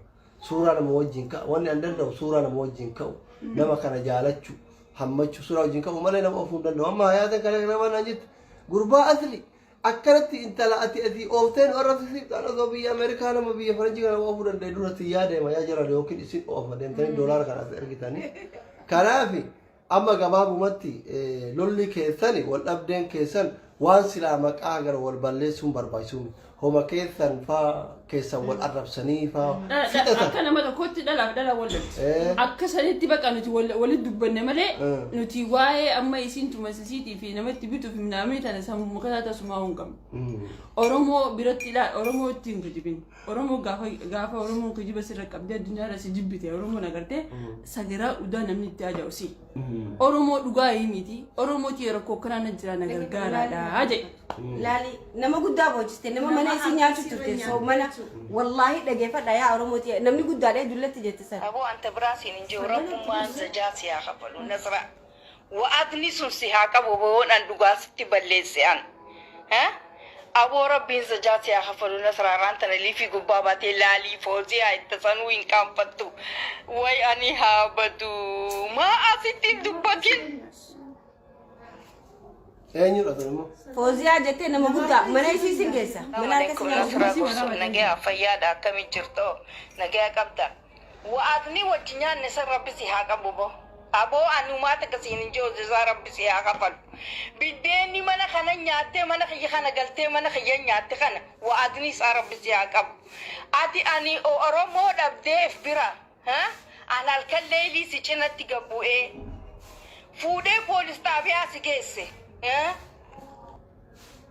A: suuraa nama wajjin ka'a wanni an danda'u suuraa nama wajjin ka'u nama kana jaalachuu hammachuu suuraa wajjin ka'u malee nama oofuu hin danda'u amma hayaateen kana nama naan jette gurbaa asli akkanatti intala ati ati ooftee nu arrabsisiiftaan osoo biyya Ameerikaa nama biyya faranjii kana oofuu danda'e dura xiyyaa deema yaa jiran yookiin isin oofa deemtanii doolaara kana as ergitanii kanaafi amma gabaabumatti lolli keessani wal dhabdeen keessan waan silaa maqaa gara wal balleessuun barbaachisu homa keessan faa keessan wal arrabsanii faa fixatan.
C: Akka nama tokkotti dhalaaf dhala wal dhabdi. Akka sanitti baqa nuti walitti dubbanne malee nuti waa'ee amma isiin tumasisiitii fi namatti bituuf namni tana sammuu makaa tasumaa hin qabnu. Oromoo biratti ilaal Oromoo ittiin kijibin. Oromoo gaafa gaafa Oromoon kijiba sirra qabdee addunyaarra si jibbite Oromoon agartee sagaraa udaa namni itti haaja'u si. Oromoo dhugaa himiti Oromoo tiyya rakkoo akkanaa na jira na gargaaraadha jedhe.
B: Laali nama guddaa boochiste nama mana isii nyaachuu turte soo mana wallaahi dhageeffadha yaa Oromoo tiyya namni guddaadha dullatti jette sana.
E: Aboo anta biraa siin hin jiru rabbummaan zajaa si haa kafalu nasra wa'adni sun si haa qabu boon an dhugaa sitti balleesse an ha aboo rabbiin zajaa si haa kafalu nasra arraan tana liifii gubbaa baatee laalii fooziyaa itti sanuu hin qaanfattu way ani haa badu maa asitti hin dubbatin.
A: Eenyudha tun immoo?
B: Fooziyaa jettee nama guddaa mana isii sin geessa. Mana harka
E: Assalamualaikum
B: si nyaachisa.
E: Nasra Gorsu nagaya fayyaadha akkami jirto nagaya qabda wa'aadni wajji nyaanne san rabbi si haa qabu bo aboo anumaa takka siin hin jiru jazaa rabbi si haa kafalu biddeenni mana kana nyaattee mana kiyya kana galtee mana kiyya nyaatte kana wa'aadni isaa rabbi si haa qabu ati ani oromoo dhabdeef bira ha an halkan leeylii si cinatti gabbu'ee fuudhee poolis xaabiyaa si geesse ha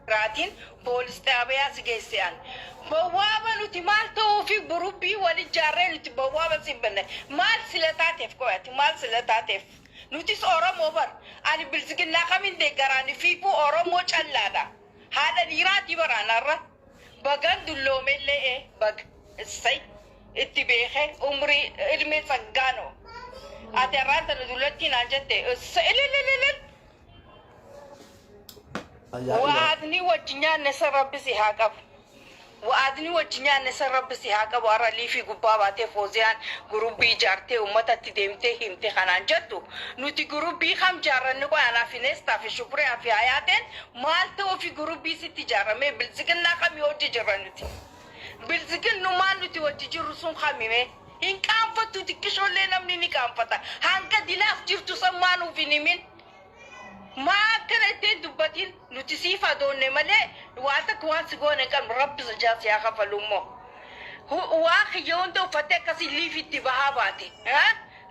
E: raatiin poolis xaabiyaa si geesse an bawwaaba nuti maal ta'uufi burubbii wal ijaarree nuti bawwaaba si banne maal sila taateef qoyati maal sila taateef nutis oromoo bar ani bilziginnaa kamin deeggaraani fiifuu oromoo callaadha haadha dhiiraatii baraanarra bagan dulloomellee ee bag issay itti beekee umrii ilmee tsaggaanoo ati har'aan tana dullattii naan jette issa ililililil.
A: Ajaa'iba.
E: Wa'aadni wajji nyaanne san rabbi si haa qabu. Wa'aadni wajji nyaanne san rabbi si haa qabu. Har'a liifii gubbaa baatee fooziyaan gurubbii ijaartee uummatatti deemtee himte kanaan jettu nuti gurubbii kam jaarranni qoy anaa fi Neestaa fi Shukriyaa fi Hayaateen maal ta'uu fi gurubbii sitti ijaaramee bilziginnaa kamii hojii jirra nuti. Bilziginnumaan nuti wajji jirru sun kamime hin qaanfattu xiqqishoollee namni ni qaanfata. Hanga dilaaf jirtu san maa nuuf hin himin. Maa akkana ittiin dubbatin nuti siif adoonne malee waan takka waan si goone hin qabnu rabbi sajaa si haa kafalu immoo. Waa kiyya hunda uffattee akkasii liifitti bahaa baate.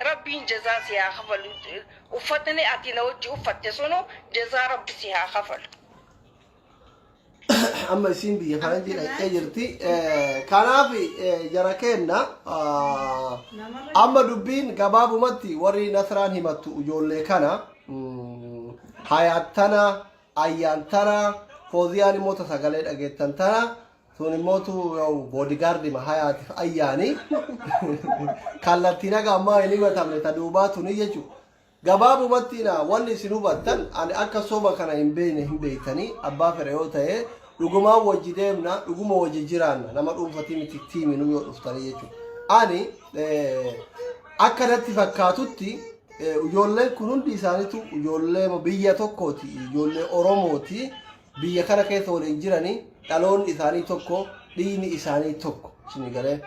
E: Rabbiin jazaa si haa kafalu. Uffatni ati na wajji uffatte sunu jazaa rabbi si haa kafalu.
A: Amma isiin biyya faranjii dhaqxee jirti. Kanaaf jara keenna, amma dubbiin gabaabumatti warri Nasraan himattu ijoollee kana, Hayaat tana, Ayyaan tana, Fooziyaan immoo ta sagalee dhageettan tana. Sun immootu bodyguardima Hayaatiif Ayyaani. Kallattiin haga ammaa hin himatamne ta duubaa tuni jechuudha. Gabaabumatti na wanni isin hubattan, ani akka soba kana hin beekne hin beektanii. Abbaa fedhe yoo ta'e, dhugumaan wajji deemna, dhuguma wajji jiraanna, nama dhuunfatii miti, tiiminuu yoo dhuftanii jechuudha. Ani akka natti fakkaatutti ijoolleen kun hundi isaaniitu ijoollee biyya tokkooti, ijoollee Oromooti, biyya kana keessa waliin jiranii, dhaloonni isaanii tokko, dhiigni isaanii tokko isinii galee.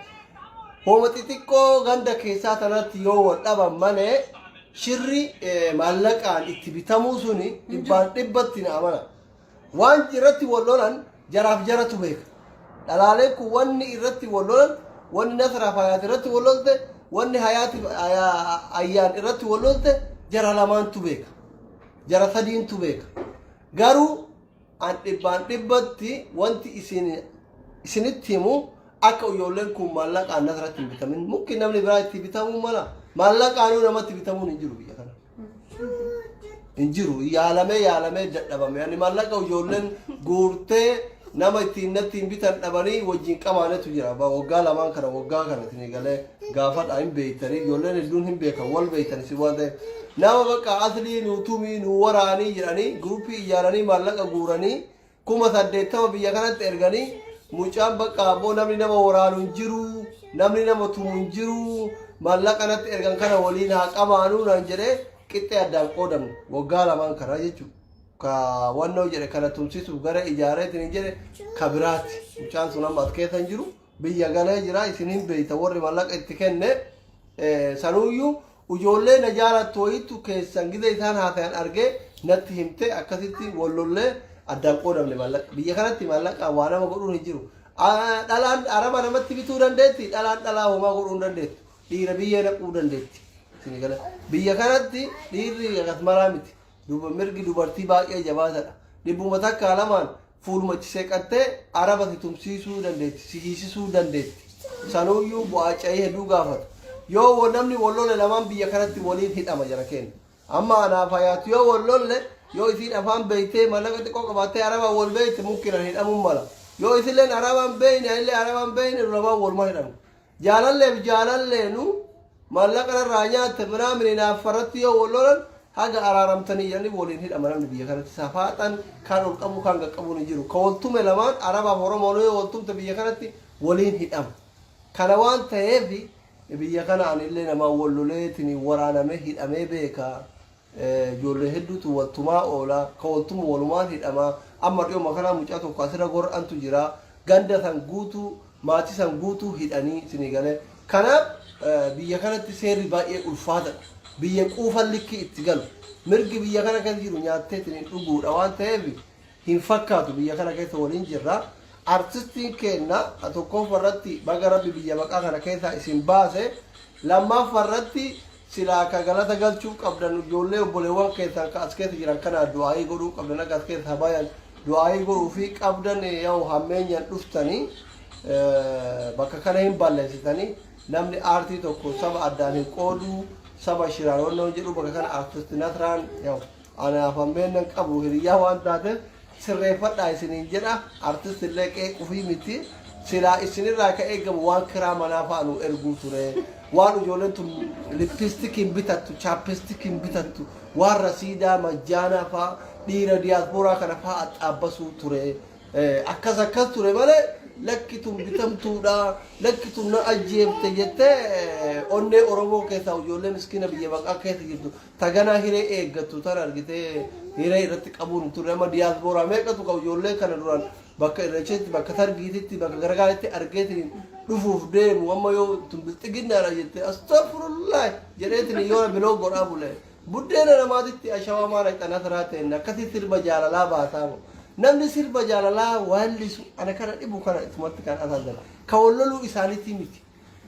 A: Hooma xixiqqoo ganda keessaa tanatti yoo wal dhaban malee, shirri maallaqaan itti bitamuu suni dhibbaan dhibbatti na amana. Waan irratti wal lolan jaraaf jaratu beeka. Dhalaaleen kun wanni irratti wal lolan, wanni Nasraaf Hayaat irratti wal lolte, wanni Hayaatiif Ayyaan irratti wal lolte jara lamaantu beeka. Jara sadiintu beeka. Garuu an dhibbaan dhibbatti wanti isin isinitti himu, akka ijoolleen kun maallaqaan Nasratti hin bitamin. Mukki namni biraa itti bitamuu mala. Maallaqaanuu namatti bitamuun hin jiru biyya kana. Hin jiru. Yaalamee yaalamee dadhabame. Ani maallaqa ijoolleen guurtee nama ittiin natti hin bitan dhabanii wajjin qabaanetu jira. Waggaa lamaan kana, waggaa kana isin galee gaafadha, hin beektanii, ijoolleen hedduun hin beekan, wal beektan isin waan ta'eef. Nama bakka aslii nuu tumii, nuu waraanii jedhanii guruppii ijaaranii maallaqa guuranii 80,000 biyya kanatti erganii, mucaan bakka abboo namni nama waraanu hin jiru, namni nama tumu hin jiru, maallaqa natti ergan kana waliin haa qabaanuu naan jedhee qixxee addaan qoodamne waggaa lamaan kana jechuudha. Ka wannoo jedhe kana tumsisuuf gara ijaareetiin hin jedhe ka biraati. Mucaan sun amma as keessa hin jiru, biyya galee jira. Isin hin beeyta warri maallaqa itti kenne. Sanuuyyuu ijoollee na jaalattu wayiitu keessan gizee isaan haasayan argee natti himte. Akkasitti wallollee addaan qoodamne maallaqa. Biyya kanatti maallaqa waa nama godhuun hin jiru. Dhalaan araba namatti bituu dandeetti, dhalaan dhalaa homaa godhuu hin dandeettu. Dhiira biyya naquu dandeetti. Isin gala. Biyya kanatti dhiirri akkas maraa miti. Mirgi dubartii baay'ee jabaatadha. Dhibbuma takkaa lamaan fuuluma itti seeqattee araba si tumsiisuu dandeetti, si hiisisuu dandeetti. Sanuuyyuu bu'aa cayii hedduu gaafata. Yoo namni wal lole lamaan biyya kanatti waliin hidhama jara keenya. Amma anaaf Hayaatu yoo wal lolle, yoo isiin afaan beeytee maallaqa xiqqoo qabaattee arabaan wal beeyte, mukkinan hidhamuun mala. Yoo isilleen arabaan beeyne, anillee arabaan beeyne, lamaan walumaa hidhamu. Jaalalleef jaalalleenu maallaqa irraa nyaatte minaamin naaffarratti yoo wal lolan, haga araaramtanii jedhanii waliin hidhama namni biyya kanatti. Safaaxan kan ol qabu kan qaqqabuun hin jiru. Ka wal tume lamaan, Arabaaf Oromoon yoo wal tumte, biyya kanatti waliin hidhama. Kana waan ta'eef biyya kana anillee namaan wal loleetiin waraanamee hidhamee beeka. Ijoollee hedduutu wal tumaa oola. Ka wal tumu walumaan hidhama. Amma dhiyooma kana mucaa tokko asirra gor'antu jira. Ganda san guutuu, maatii san guutuu hidhanii isinii galee. Kanaaf biyya kanatti seerri baay'ee ulfaatadha. Biyya quufan likkii itti galu. Mirgi biyya kana keessa jiru nyaattee ittiin dhuguudha waan ta'eef hin fakkaatu biyya kana keessa waliin jirra. Artistiin keenya tokkoffaa irratti baga Rabbi biyya baqaa kana keessaa isin baase. Lammaffaa irratti silaa ka galata galchuu qabdan ijoollee obboleewwan keessan ka as keessa jiran kana du'aayii godhuu qabdan, akka as keessa bayan du'aayii godhuu fi qabdan. Yoo hammeenyaan dhuftanii bakka kana hin balleessitanii. Namni aartii tokko saba addaan hin qooduu, saba shiraan wannan jedhu. Bakka kana artisti Nasraan yoo anaaf hammeennan qabu hiriyyaa waan taateef sirreeffadhaa isiniin jedha. Artist illee qeequfii miti. Silaa isinirraa ka eegamu waan kiraa manaa fa'a nu erguu ture, waan ijoolleen tun lippistikiin bitattu, chappistikiin bitattu, waan rasiidaa majjaanaa fa'a, dhiira diyaasporaa kana fa'a axxaabbasuu ture. Akkas akkas ture malee, lakki tun bitamtuudha, lakki tun na ajjeefte jettee onnee Oromoo keessaa ijoollee miskiina biyya baqaa keessa jirtu taganaa hiree eeggattu tan argitee hiree irratti qabuun hin turre. Amma diyaasporaa meeqatu qabu ijoollee kana duraan bakka Irreechatti, bakka targiititti, bakka garagaratti argeetiin dhufuuf deemu. Amma yoo tun bilxiginnaadha jette, astagfirullah jedheetiin yoo biloo godhaa bule, buddeena namaatitti ashawaa maal xanasiraa ta'en akkasii sirba jaalalaa baasaa moo namni sirba jaalalaa waallisu ana kana dhibu kana isumatti kan asaazan ka walloluu isaaniitii miti,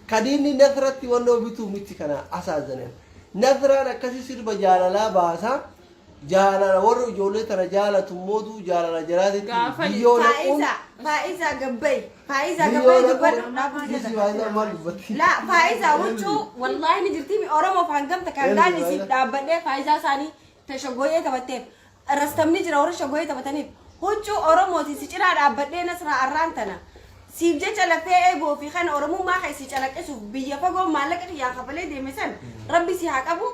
A: kadiinni Nasratti wannoo bituu miti. Kana asaazanen Nasraan akkasii sirba jaalalaa baasaa. Jaalala warri ijoollee tana jaalatu mootu jaalala jaraatitti
C: Gaafa
A: biyyoo naquun
B: Faayiza, Faayiza gabbay, Faayiza
A: biyyoo
B: gabbay
A: naquun
B: dubbadhu naaf
A: Isi
B: hojjeta.
A: faayidaa maal dubbatti?
B: La Faayiza huccuu wallaahi ni jirti mi Oromoof hangamta kan
A: Eenyu
B: gaan
A: Faayiza?
B: isiif dhaabbadhee Faayiza isaanii tashaggooyee taphatteef rastamni jira warra shaggooyee taphataniif huccuu Oromooti si cinaa dhaabbadhee Nasraa arraan tana. Siif jecha lafee eeboo fi kana Oromummaa kan si calaqqisuuf biyya fagoo maallaqa kiyyaan kafalee deeme san rabbi si haa qabu.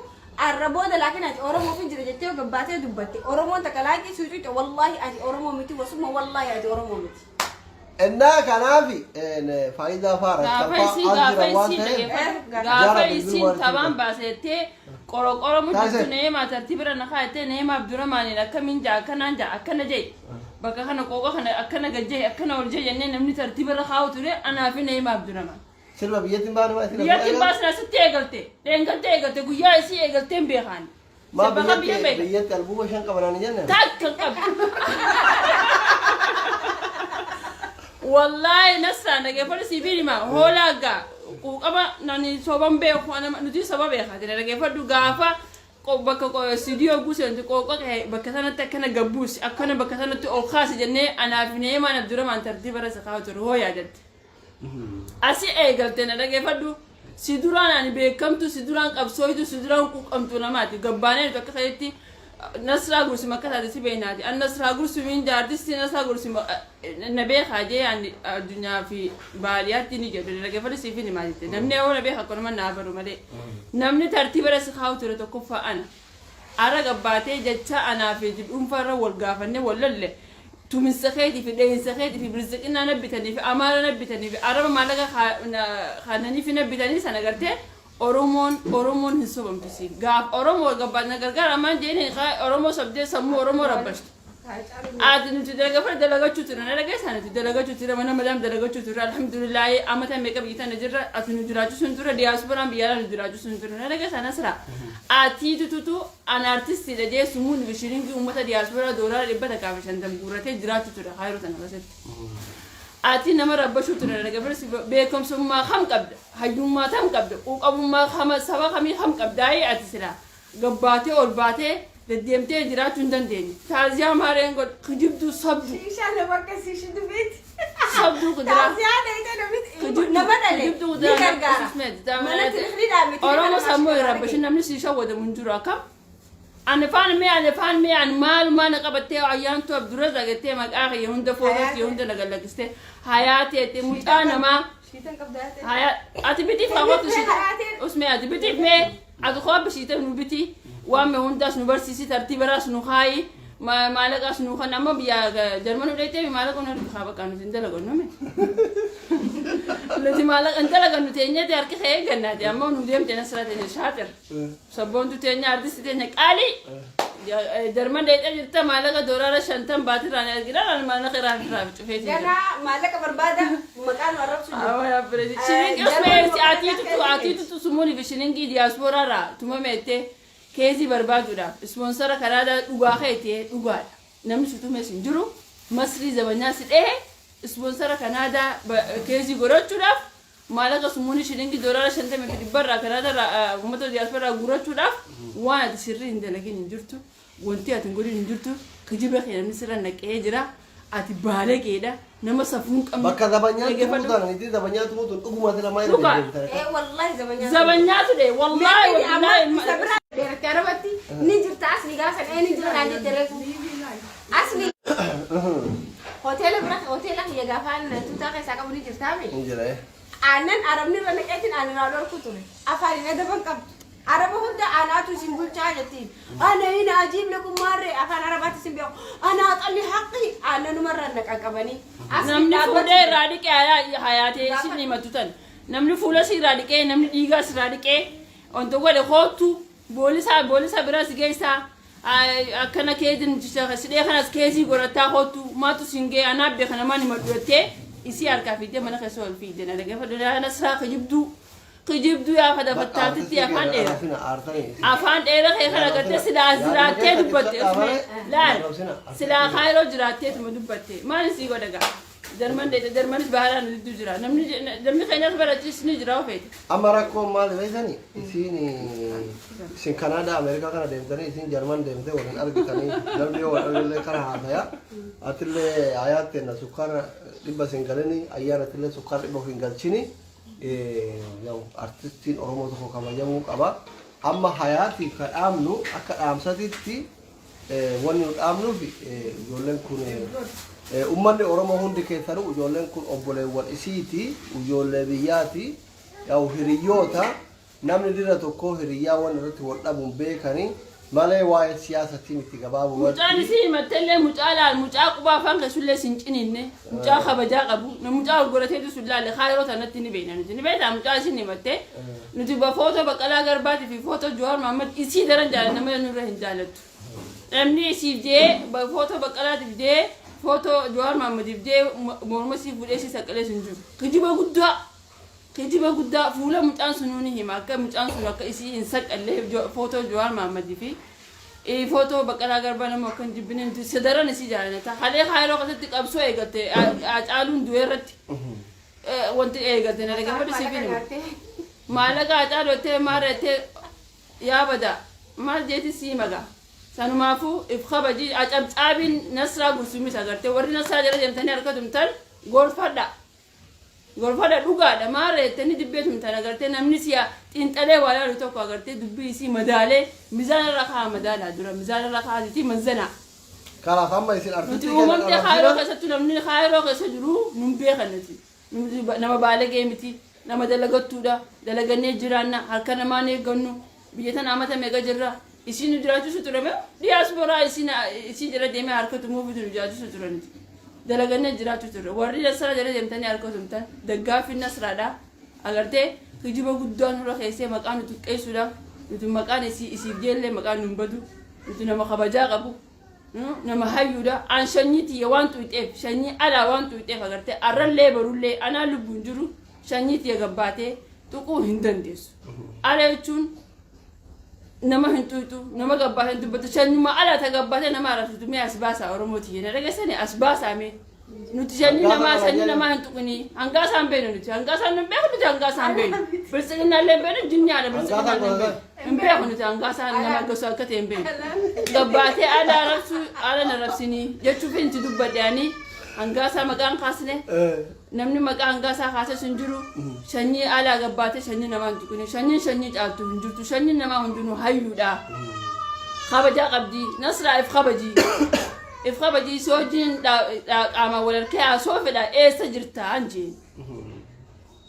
B: Arra booda laakiin ati Oromoof hin jira jettee gabbaatee dubbatte. Oromoon takka laaqii sii cuuce wallaahi ati Oromoo miti wasuma wallaahi ati Oromoo miti.
A: Innaa kanaafi faayidaa faara
C: Gaafa isiin
A: as
C: gaafa
A: jira waan
C: isiin
A: ta'eef
C: dhaggeeffadhu
A: jaara
C: gaafa
A: bilbiluu
C: isiin
A: waan
C: tabaan
A: isin
C: baasettee qorqoramu
A: Taasise.
C: jirtu neemaa tartiibira na kaa'ettee neemaaf dura maaniin akkamiin jaa akkanaan jaa akkana jee bakka kana qooqa kana akkana gad jee akkana ol jee jennee namni tartiibirra kaa'u ture anaa fi neemaaf dura maan.
A: Silma biyyatti hin baane maa isin
C: Biyyatti hin baasne asitti eegalte dheengalte eegalte guyyaa isii eegaltee hin beekaan.
A: Maa
C: Sirba kan biyya
A: biyyatti
C: beeka.
A: biyyatti albuuma shan qabanaan hin jenne?
C: Takka hin qabdu. Wallaahi Nasraan dhageeffadhu siif hima hoolaa gaa quuqama nani soban beeku ana nuti soba beeka ati dhageeffadhu gaafa bakka studio guusentu qooqa kee bakka sanatti akkana gabbuusi akkana bakka sanatti ol kaasi jennee anaaf neemaan Abdurrahmaan tartiiba irra si kaa'u ture hoo yaadatte. Asi eegalte na dhageeffadhu. Si duraan ani beekamtu, si duraan qabsooytu, si duraan quuqamtu namaati. Gabbaanee nuti akka keetti Nasraa Gursum akka taate si beeknaati. An Nasraa Gursumiin jaartisti Nasraa Gursum na beekaa jee ani addunyaa fi baadiyyaatti ni jedhu. Dhageeffadhu siif hin himaa jette. Namni yoo na beeka akkanuma naa baru malee. Namni tartiiba irra si kaa'u ture tokkoffaa ana. Ara gabbaatee jecha anaa fi dhuunfaa irra wal gaafannee wal lolle tuminsa keetii fi dheensa keetii fi birziqinaa na bitanii fi amaara na bitanii fi araba maallaqa kaananii fi na bitanii sana gartee Oromoon hin sobamtu siin gaaf Oromoo gabbaa na gargaara ammaan jeeni Oromoo sobdee sammuu Oromoo rabbashtu. Ati nuti dalagafara dalagachuu ture na dhageessaa nuti dalagachuu ture mana madaam dalagachuu ture alhamdulillaahi amata meeqa biyya tana jirra ati nu jiraachisuu hin ture diyaaspooraan biyya alaa nu jiraachisuu hin ture na dhageessaa Nasra. Atii tututu an artistiidha jee sumuun fi shilingii uummata diyaaspooraa doolaara 150 guurratee jiraachuu ture kaayiroo tana keessatti. Ati nama rabbashuu ture na dhageeffadhu beekumsummaa kam qabda hayyummaa tam qabda quuqamummaa kama saba kamii kam qabdaa ati silaa gabbaatee ol baatee deddeemtee jiraachuu hin dandeenye. Taaziyaa maareen godhu kijibduu sobdu.
B: Shiishaa nama akkasii shi dubeeti.
C: Sobduu kuduraa.
B: Taaziyaa dheeyitee namni
C: Kijibduu
B: nama dhale
C: kijibduu
B: ni
C: kuduraa
B: gargaara. Mana tilifni dhaabete.
C: Oromoo sammuu hin rabbashin namni si shawwadamu hin jiru akkam. Ani faan mee ani faan mee ani maalumaa na qabattee ayyaantuu Abdurraza jettee maqaa kiyya hunda footoo kiyya hunda na gallakistee hayaateetti mucaa namaa
D: Shiitan qabdaa ta'e.
C: haya ati bitiif haa kootu usmee ati bitiif mee ati koo shiita nu biti waan mee hundaas nu barsiisi tartiibaraas nu kaayi maalaqaas nu kan amma biyya Jarmanii dheettee maallaqa nu harka kaa bakka nuti hin dalagannu mee nuti maallaqa hin dalagannu teenyeeti harki kee eeggannaati amma nu deemte nasraa teenya shaaxir sabboontu teenya artisti teenya qaalii Jarman dheettee jirta maallaqa doolaara 50 baatirraan argina maallaqa irraa irraa cufeetii jira.
B: Ganaa maallaqa barbaada maqaan nu arrabsu jiru.
C: Awa yaa President. Shilingi osoo atiitutu atiitutu sumuuni fi shilingii diyaaspooraa irraa tumameette keezii barbaaduudhaaf ispoonsara Kanaadaa dhugaa keetee dhugaadha. Namni si tumes hin jiru. Masrii zabanyaa si dhehe ispoonsara Kanaadaa keezii godhachuudhaaf maallaqa sumuuni shilingii doolaara 50 fi dhibba irraa Kanaadaa irraa uummata diyaaspooraa irraa guurachuudhaaf waan ati sirrii hin dalagin hin jirtu. Wanti ati hin godhin hin jirtu. Kijiba kee namni sirra naqee jira. Ati baalageedha. Nama safuu hin qabne.
A: Bakka zabanyaa
C: Dhaggeeffadhu.
A: tumuu taana niitiin zabanyaa tumuu tun dhuguma sila maa irra
C: Dhugaa.
A: deddeebitan akka.
B: Eh wallahi zabanyaa.
C: Zabanyaa ture wallaahi
B: Meeqni amma
C: wallaahi.
B: isa bira dheeratte arabatti ni jirta asli gaafa san ni jira naan jette reefu. Asli hoteela bira hoteela kiyya gaafaan tuutaa keessaa qabu ni jirtaa mi?
A: Hin jira eh.
B: Aannan arabni irra naqeetiin aannan irraa dhorku ture. Afaan hin adaban qabdu. Araba hunda anaatu isin bulchaa jettiin. Ana hin ajiib lakum maarree afaan arabaatti isin beeku. Ana xalli haqqi aannanuma irra naqan qabanii. Asli
C: Namni
B: dhaabbatu
C: fuudhee irraa dhiqee hayaatee isin himatu tan. Namni fuula si irraa dhiqee namni dhiigaa si irraa dhiqee wanta godhe kootu boolisaa boolisa bira si geessaa akkana keetiin sidhee kanas keezii godhataa kootu maatu siin ga'e anaa beeka namaan himadhu jettee isii harkaa fiiddee mana keessa ol fiidde na dhaggeeffadhu Nasraa kijibduu kijibduu yaa fadafattaatitti afaan dheera.
A: Arrabsina aartanii.
C: Afaan dheeraa kee kana gartee silaa jiraattee dubbatte usmee laal silaa kaayiroo jiraatteetuma dubbatte maal sii godha gaa. Jarman deete Jarmanis baharaa nu jidduu jira. Namni namni keenyas barachis ni jira ofeeti.
A: Amma rakkoon maal beektani? Isiin isin Kanaadaa Ameerikaa kana deemtanii isin Jarman deemtee waliin argitanii namni yoo wal argillee kana haasaya. Atillee hayaatte na sukkaara dhibba isin galini ayyaana atillee sukkaara dhibba of hin galchini. Yaw artistiin Oromoo tokko kabajamuu qaba. Amma hayaatiif ka dhaamnu akka dhaamsatitti Wanni nu dhaamnuuf ijoolleen kun ummanni Oromoo hundi keessanuu ijoolleen kun obboleewwan isiiti, ijoollee biyyaati, yaa'u hiriyyoota namni dirra tokkoo hiriyyaa waan irratti wal dhabuun beekani malee waa'ee siyaasatii miti gabaabumatti.
C: Mucaan isii himattellee mucaa laal mucaa quba afaan keessullee sin ciniinne mucaa kabajaa qabu na mucaa ol godhateetu sun laalle kaayiroo tanatti ni beekna nuti ni beektaa mucaa isin himatte Nuti ba footoo Baqqalaa Garbaatii fi footoo Jawaar Mahaammad isii daran jaalanna malee nurra hin jaalattu. Namni isiif jee ba footoo Baqqalaatiif jee footoo Jawaar Mahaammadiif jee morma isii fuudhee isii saqqalees hin jiru. Kijiba guddaa kijiba guddaa fuula mucaan sunuu ni hima akka mucaan sun akka isii hin saqqalle footoo Jawaar Mahammadii fi footoo Baqqalaa Garbaa nama akka hin jibbine nuti isa daran isii jaalanna. Ta halee kaayiroo keessatti qabsoo eegalte Hacaaluun du'ee irratti. Wanti eegalte na dhaggeeffadhu siif hin himu. Maallaqa Hacaaluu jettee maal jettee yaa bada maal jeeti sii maga. Sanumaafuu if kabaji acabcaabiin Nasraa Gursumis agartee warri Nasraa jala deemtanii harka tumtan gorfadha. Gorfadha dhugaadha maarra jettanii dibbee tumtan agartee namni si'a xiinxalee waa laalu tokko agartee dubbii isii madaalee mizaana irra kaa'a madaalaa dura mizaana irra kaa'aatiitii manzanaa.
A: Kalaas amma isin
C: Nuti
A: artistii keenya
C: uumamtee kaayiroo
A: arrabsina.
C: keessattuu namni kaayiroo keessa jiru nun beekan nuti. Nuti nama baalagee miti, nama dalagattuudha, dalagannee jiraanna, harka namaan eeggannu, biyya tana amata meeqa jirra. Isiin nu jiraachisu ture moo diyaasporaa isiin isii jala deemee harka tumuufitu nu jiraachisu ture nuti. Dalagannee jiraachuu turre. Warri Nasraa jala deemtanii harka tumtan daggaaffiin Nasraadha. Agartee kijiba guddaa nurra keessee maqaa nu xiqqeessuudhaaf nuti maqaan isii isiif jeellee maqaan nun badu. Nuti nama kabajaa qabu, nama hayyuudha. An shanyii tiyya waan xuyxeef, shanyii alaa waan xuyxeef agartee arrallee borullee anaa lubbuun jiru shanyii tiyya gabbaatee tuquu hin dandeessu. Ala jechuun nama hin xuyxu, nama gabbaatee hin dubbatu. Shanyuma alaa ta gabbaatee nama arrabsitu mee as baasaa Oromoo tiyya na dhageessanii as baasaa mee. Nuti sanyii
A: Hangaa
C: namaa
A: sana
C: sanyii
A: jedhan.
C: namaa hin tuqinii. Hangaa isaan beeknu nuti. Hangaa isaan hin beeknu nuti hangaa isaan beeknu. Biltsiginnaa illee hin beeknu jinni haadha
A: Hangaa
C: biltsiginnaa
A: isaan
C: illee hin
A: gosa
C: beeknu. Hin beeku nuti hangaa isaan nama gosa akka ta'e hin beeknu. Gabbaatee ala arrabsuu ala na arrabsinii jechuuf inti dubbadhe ani hangaa isaa maqaan kaasne namni maqaa hangaa isaa kaases hin jiru. Sanyii alaa gabbaatee sanyii namaa hin tuqinii. Sanyiin sanyii caaltu hin jirtu. Sanyiin namaa hundinuu hayyuudha. Kabajaa qabdi. Nasraa if kabajii. If kabajii si wajjin qaamaan wal harkee haasoo fedha eessa jirta an jeen.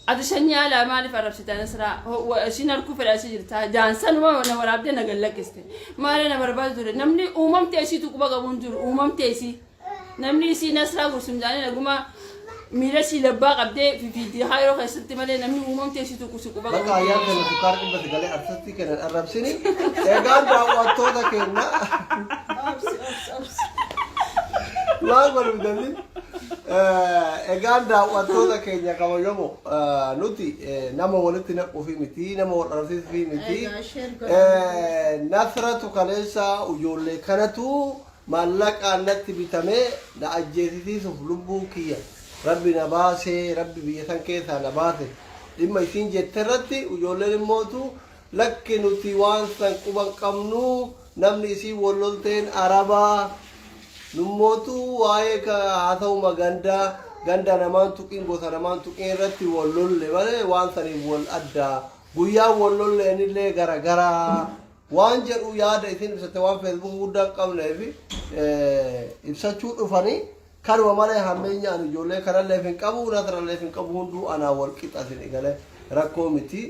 C: Ati sanyii alaa maaliif arrabsita Nasraa isiin harkuu fedha eessa jirta jaan sanuma na waraabdee na gallakkiste. Maali na barbaadu ture namni uumamtee isiitu quba qabu hin jiru uumamtee isii. Namni isii Nasraa Gursum jaanii naguma miila isii labbaa qabdee fifiidii haayiroo keessatti malee namni uumamtee isiitu si quba qabu.
A: Bakka ayyaan kenna sukkaara dhibba sagalee artistii kennan arrabsini. Egaan daawwattoota keenya
D: Obsi, obsi, obsi.
A: maal godhu bitanii? Egaan daawwattoota keenya kabajamoo nuti nama walitti naquufi miti nama wal arrabsiisuufi miti.
D: Egaa share godhaa.
A: Nasratu kaleessa ijoollee kanatu Maallaqaan natti bitamee na ajjeesisiisuuf lubbuu kiyya Rabbi na baasee Rabbi biyya san keessaa na baase dhimma isiin jette irratti ijoolleen immootu lakki nuti waan san quba hin qabnu namni isiin wal lolteen Araba nummootu waa'ee haasawuma ganda ganda namaan tuqin gosa namaan tuqin irratti wal lolle malee waan saniin wal adda guyyaan wal lolleenillee gara gara Waan jedhu yaada isin ibsatte waan Facebook guddaa hin qabneef ibsachuu dhufanii kanuma malee hammeenya ani ijoollee kanalleef hin qabu nasralleef hin qabu hunduu anaa wal qixa isin galee rakkoo miti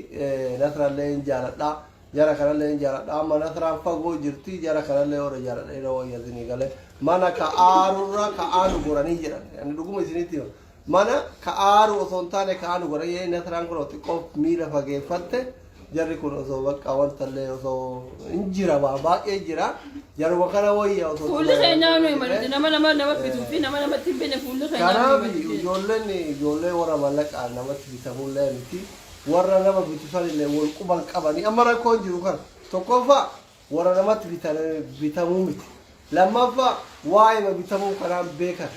A: nasrallee hin jaaladha jara kanallee hin jaaladha amma nasraan fagoo jirti jara kanallee warra jaaladha yeroo wayya isin galee mana ka aarurra ka aanu goranii jedhan ani dhuguma isinitti hima mana ka aaru osoo hin taane ka aanu goranii jedhanii nasraan kun xiqqoo miila fageeffatte Jarri kun osoo bakka wanta illee osoo hin jira waa baay'ee jira. Jaruma kana wayya osoo
C: Fuulli keenyaa nu hima nuti nama nama nama bituu fi nama namatti hin binne fuulli keenyaa nu
A: Kanaaf
C: hima nuti.
A: ijoolleen ijoollee warra mallaqaan namatti bitamullee miti. Warra nama bitu sanillee wal quban qabanii amma rakkoon jiru kana tokkoffaa warra namatti bitamuu miti. Lammaffaa waa'eema bitamuu kanaan beekan.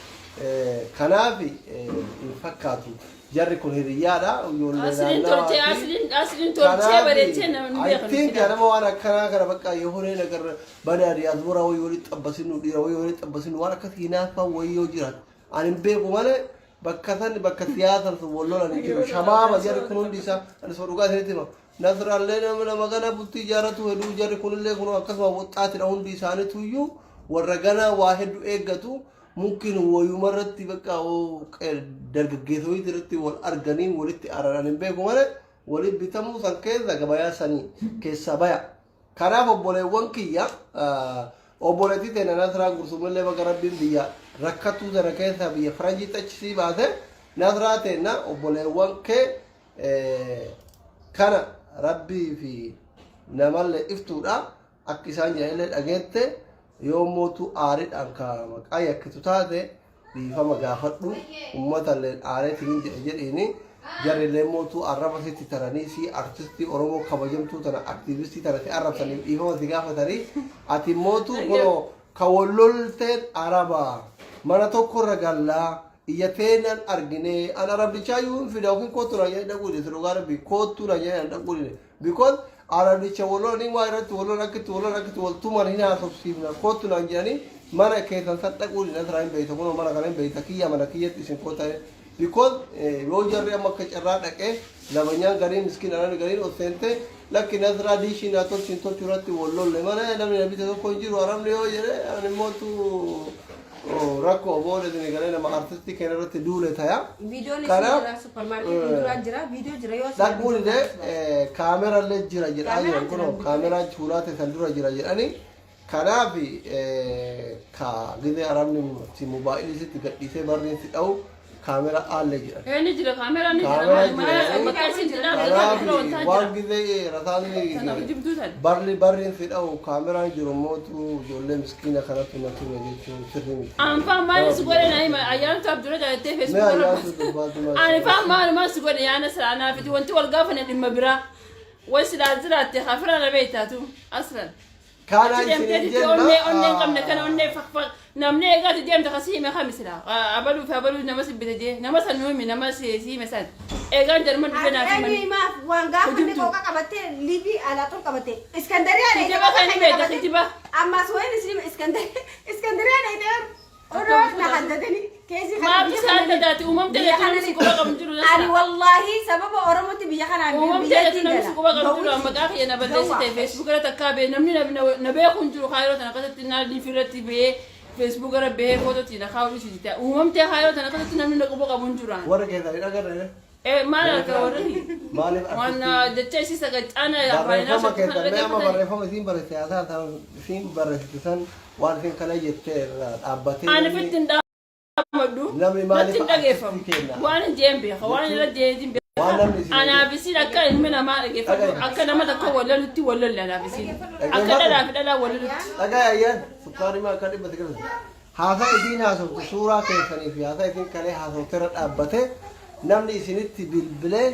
A: Kanaaf hin fakkaatu. Jarri kun hiriyyaadha. Ijoollee
C: Asliin tolchee
A: naannawaati.
C: asliin tolchee bareechee namni
A: I
C: beekan
A: think
C: sila.
A: nama waan akkanaa kana bakka የሆነ ነገር badaa diyaasbooraa wayii walitti xabbasinu, dhiira wayii walitti xabbasinu, waan akkas hinaaffaa wayii yoo jiraatu ani hin beeku malee, bakka san bakka siyaasan sun wal lolan hin jiru. Shabaaba jarri kun hundi isaa. Ani soo dhugaa isinitti hima. Nasraallee nama nama gana bultii ijaarratu hedduu, jarri kunillee kun akkasuma woxxaatidha. Hundi isaaniitu iyyuu warra ganaa waa hedduu eeggatu. Mungkin wayuma irratti bakka dargaggeessa wayii irratti wal arganii walitti araran hin beeku malee, walitti bitamuu san keessa gabayaa sanii keessaa baya. Kanaaf obboleewwan kiyya, obboleettii teenya Nasraa Gursumillee bakka Rabbiin biyya rakkattuu sana keessa biyya faranjii achisii baase. Nasraa teenya, obboleewwan kee kana Rabbii fi namallee iftuudha. Akka isaan jedhanillee dhageette. Yoo mootu aariidhaan ka maqaa yakkitu taate, dhiifama gaafadhu. Uummatallee aareetiin jedhe jedhiini. Jarrillee mootu arraba sitti taranii, si artistii Oromoo kabajamtuu tana, aktiivistii tana si arrabsaniif dhiifama si gaafatanii, ati mootu kunoo ka wallolteen araba mana tokkorra gallaa iyya teenan argine. An arabdichaa iyyuu hin fida yookiin kootu na jedhee dhaquu dhise. Dhugaa Rabbi, kootu na jedhee dhaquu dhise, because arabdicha wallolanii waa irratti wallolan, akkitti wallolan, akkitti wal tuman hin haasofsiifna, kootu naan jedhanii mana keessan san dhaquu dhise. Nasraa hin beeyta, kunoo mana kana hin beeyta, kiyya mana kiyyatti isin koota, because yoo jarri amma akka carraa dhaqee labanyaan gariin miskiin anani gariin ol seente, lakki Nasraa diishii naa tolchiin tolchuu irratti wal lolle mana namni na bite tokko hin jiru arabni yoo jedhe, ani mootu rakkoo booda isin galee nama artistii keenya irratti duule taya.
B: Viidiyoon isin
A: Kanaaf,
B: jira, suppermaarkeetii duraa jira, viidiyoo jira yoo
A: Dhaquun illee kaamerallee jira jedhaa
B: Kaameraan
A: jiran kunoo
B: jira.
A: Kaameraa fuulaa teessan dura jira jedhani. Kanaaf ka gizee arabni si mobaayilii sitti gadhiisee barriin si dha'u kaameraa aallee jedhan.
C: Ni jira, kaameraan ni jira.
A: Kaameraan
C: Mana
A: jira.
C: bakka isin jira
A: Kanaaf
C: dura wantaa
A: waan
C: jira.
A: gizee rasaasni
C: Kanaaf jibduu tan.
A: barri barriin si dha'u kaameraan jiru mootu ijoollee miskiina kanatu na tume jechuun sirrii miti.
C: Anfaan maal si godhe na hima? Ayyaantu Abdura jaalattee
A: Mee
C: Feesbuuk irra.
A: ayyaantu dubbaatu maal?
C: Ani faan maalumaan si godhe yaana silaa naafiti wanti wal gaafanne dhimma biraa. Way silaa jiraatte hafira na beektaatu aslan.
A: Kana
C: Achi deemtee
A: isin
C: itti
A: jenna.
C: onnee onnee hin qabne kana onnee fakfak namni eegaati deemte kasi hime kami silaa abaluu fi abaluu nama si bite jee nama san nu himi, nama si hime san eegaan jarman dhufe naaf
B: Eenyu
C: himani.
B: himaaf waan gaafa inni
C: Hojjechuu.
B: qooqa qabattee liibii alaa xol qabatte Iskandariyaa
C: Kijiba kan ni beekta kijiba.
B: Ammas wayin isin Iskandariyaa dheeyte odoo na haddatanii keessi.
C: Maaf isaan adda taate uumamtee
B: Biyya
C: jechuun namni si quba qabu hin jiru.
B: Ani wallaahi sababa Oromootti biyya kanaan
C: Uumamtee
B: biyyattiin
C: jechuun namni si
B: gala.
C: quba qabu jiru. Maqaa kiyya na balleessite Feesbuuk irratti akka bee namni na beeku hin jiru. Kaayiroo tana akkasitti na liif irratti bahee, Feesbuuk irra bahee footootti na kaa'uu dhiisuu jette. Uumamtee kaayiroo tana akkasitti namni na quba qabu hin jiru.
A: Warra keessanii dhagarre.
C: Maal harka warri
A: Maaliif
C: waan
A: artistii
C: jecha isii sagacaana
A: barreeffama keessan mee amma
C: dhaggeeffatanii.
A: Barreeffama isiin barreessite, haasaa isiin barreessite san, waan isiin kana jettee irraa dhaabbatee
C: Ani fitti hin dhaamadhu.
A: Namni maaliif
C: Natti hin dhageeffamu.
A: artistii kenna?
C: Waan hin jeen beeka. Waan irra jeen beeka.
A: Waan namni isin
C: Anaaf isiin akka ilmi namaa dhageeffatu, akka nama tokko wal lolutti wal lolle anaaf isiin. Akka dhalaa fi dhalaa wal lolutti.
A: Dhagaa ayyaan sukkaarii maa akka 100 galata. Haasaa isiin haasoftu, suuraa keessanii fi haasaa isiin kalee haasofte irra dhaabbate, namni isinitti bilbilee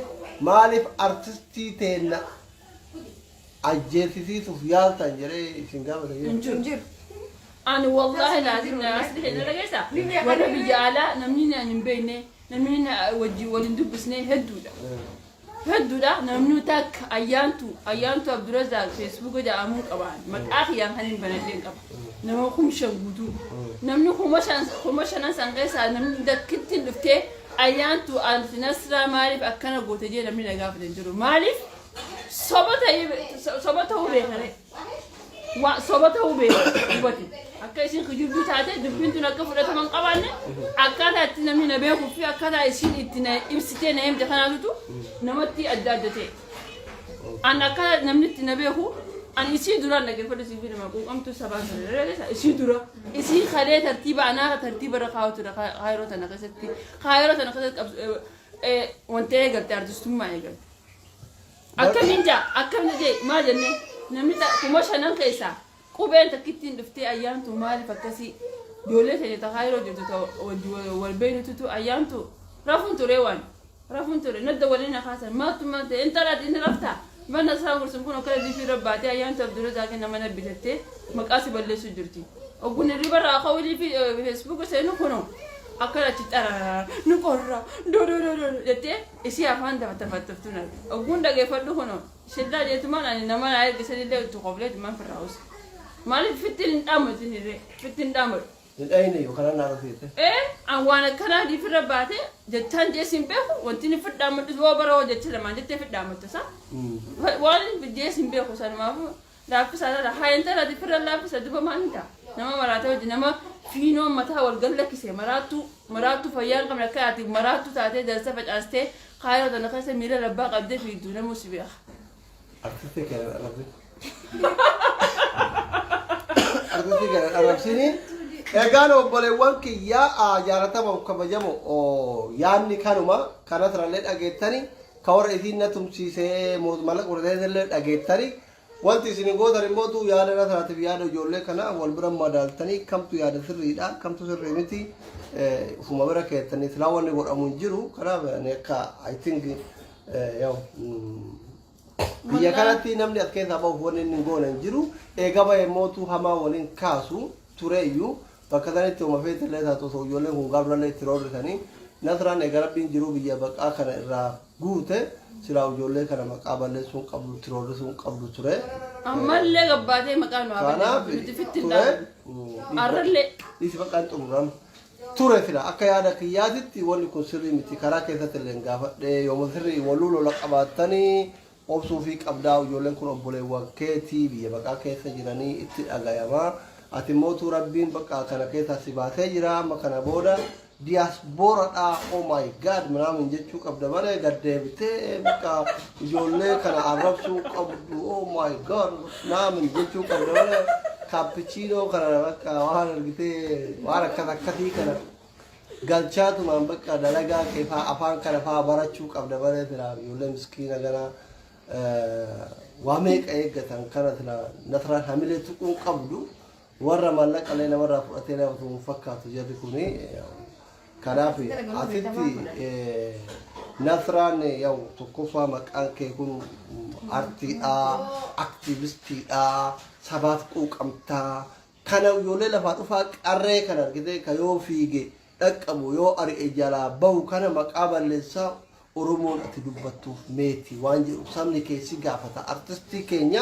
A: maaliif artistii teenna ajjeesisiisuuf yaaltan jedhee isin gaafate jira?
C: Hin jiru. Ani wallaahi laazim na asli hin dhageessa. Warra biyya alaa namni na hin beekne, namni na wajjin waliin dubbisne hedduudha. Hedduudha. Namni takka Ayyaantu Abdurazaaq Feesbuuka jedhamuu qaba. Maqaa kiyyaan kan hin banadheen qaba. Nama 5,000 guutuu. Namni 5,000, 5,000 san keessaa namni dakkitti dhuftee "Ayyaantu ati Nasraa maaliif akkana goote?" jee namni na gaafate hin jiru. Maaliif? Soba ta'ee soba ta'uu beekare. Waa soba ta'uu beeku hubate. Akka isin kijibduu taate, dubbiin tun akka fudhatama hin qabaanne, akkaataa itti namni na beekuu fi akkaataa isin itti na ibsitee na himte kanaatutu namatti adda adda ta'e. An akka namni itti na beeku, ani isii duraan dhaggeeffadhu isii fi nama quuqamtuu sabaan sana keessa isii dura isii kalee tartiiba anaa tartiiba irra kaa'u ture. Kaayiroo tana keessatti, wanta eegalte, artistummaa eegalte. Akkamiin jaa, akkamiin jee, maal jennee namni 5,000 keessaa qubeen takkittiin dhuftee "Ayyaantu maaliif akkasii ijoollee keenya ta Kaayiroo jirtu ta wajji wal beeynututu ayyaantu rafuun ture waan rafuun ture nadda waliin na kaasan maaltu maal ta'e intalaati inni raftaa mana isaa gursun kun akkana liifii irra baatee Ayyaantu Abdurrazaaqin nama na bitattee maqaa si balleessuu jirti. Oggun hirriba irraa ka'uu liifii Feesbuuka seenu kunoo Akkana achi xararara nu qorra dodododo jettee isii afaan tafataftu na. Ogguun dhageeffadhu kunoo shillaa jeetumaan ani nama naa ergisanillee itti qobleetumaan firraa'us. Maaliif fitti hin dhaamatu hirree fitti hin dhaamatu.
A: Hin dhayne yoo kanaan naa rafeete.
C: Ee an waan akkanaa diifirra baate jechaan jees hin beeku wanti inni fidhaamadhu yoo bara hoo jecha lamaan jettee fidhaamattu sa. Waan jees hin beeku sanumaafuu laaffisaa taata haa intala ati firra laaffisa duba maal hin ta'a nama maraatee hojii nama fiinoon mataa wal gallakkise maraattuu maraattuu fayyaa hin qabne akka ati maraattuu taatee darsa facaastee kaayoo tana keessa miila labbaa qabdee fiigdu namuu si beeka.
A: Artistii kana arrabsin. Artistii kana arrabsini. Egaan obboleewwan kiyyaa jaalatamoo kabajamoo yaadni kanuma kanasirallee dhageettani ka warra isiin na tumsiisee mallaqa godhatanillee dhageettani. Wanti isin gootan immoo yaada nasraatiif yaada ijoollee kana wal bira madaaltanii kamtu yaada sirriidha kamtu sirrii miti ufuma bira keettanii silaa wanni godhamu hin jiru. Kanaaf ani akka I think yaw biyya kanatti namni as keessaa bahuuf wanni inni hin goone hin jiru. Eega bahe mootuu hamaa waliin kaasu tureeyyuu bakka sanitti uma feetillee taatu osoo ijoolleen kun gaafnallee itti roorrisanii Nasraan eega rabbiin jiruu biyya baqaa kana irraa guute silaa ijoollee kana maqaa balleessuu hin qabdu, itti roorrisuu hin qabdu ture.
C: Ammallee gabbaatee maqaa nu haa
A: Kanaaf
C: balleessu nuti fitti hin
A: ture.
C: dhaabnu. Arrallee.
A: Dhiisi maqaan xumurama. Ture sila akka yaada kiyyaatitti wanni kun sirrii miti karaa keessatti illee gaafadhee yooma sirrii waluu lola qabaattanii obsuu fi qabdaa ijoolleen kun obboleewwan keetii biyya baqaa keessa jiranii itti dhagayamaa. Ati mootuu rabbiin bakka kana keessaa si baasee jira amma kana booda diyaasbooradha oh my god minaamin jechuu qabda malee gad deebitee bakka ijoollee kana arrabsuu qabdu oh my god naamin jechuu qabda malee kaappichiinoo kana bakka waan argitee waan akkas akkasii kana galchaatumaan bakka dalagaa kee faa afaan kana faa barachuu qabda malee silaa ijoollee miskiina gara waa meeqa eeggatan kana silaa Nasraan hamilee tuquun qabdu warra maallaqallee namarraa fudhatee nama hin fakkaatu jarri kuni. Kanaaf asitti Nasraan yaa'u tokkoffaa maqaan kee kun artiidha, aktiivistiidha, sabaaf quuqamtaa. Kana ijoollee lafaa dhufaa qarree kan argite ka yoo fiige dhaqqabu yoo ari'e jalaa bahu kana maqaa balleessaa Oromoon ati dubbattuuf meeti waan jedhu sabni keessi gaafata artistii keenya.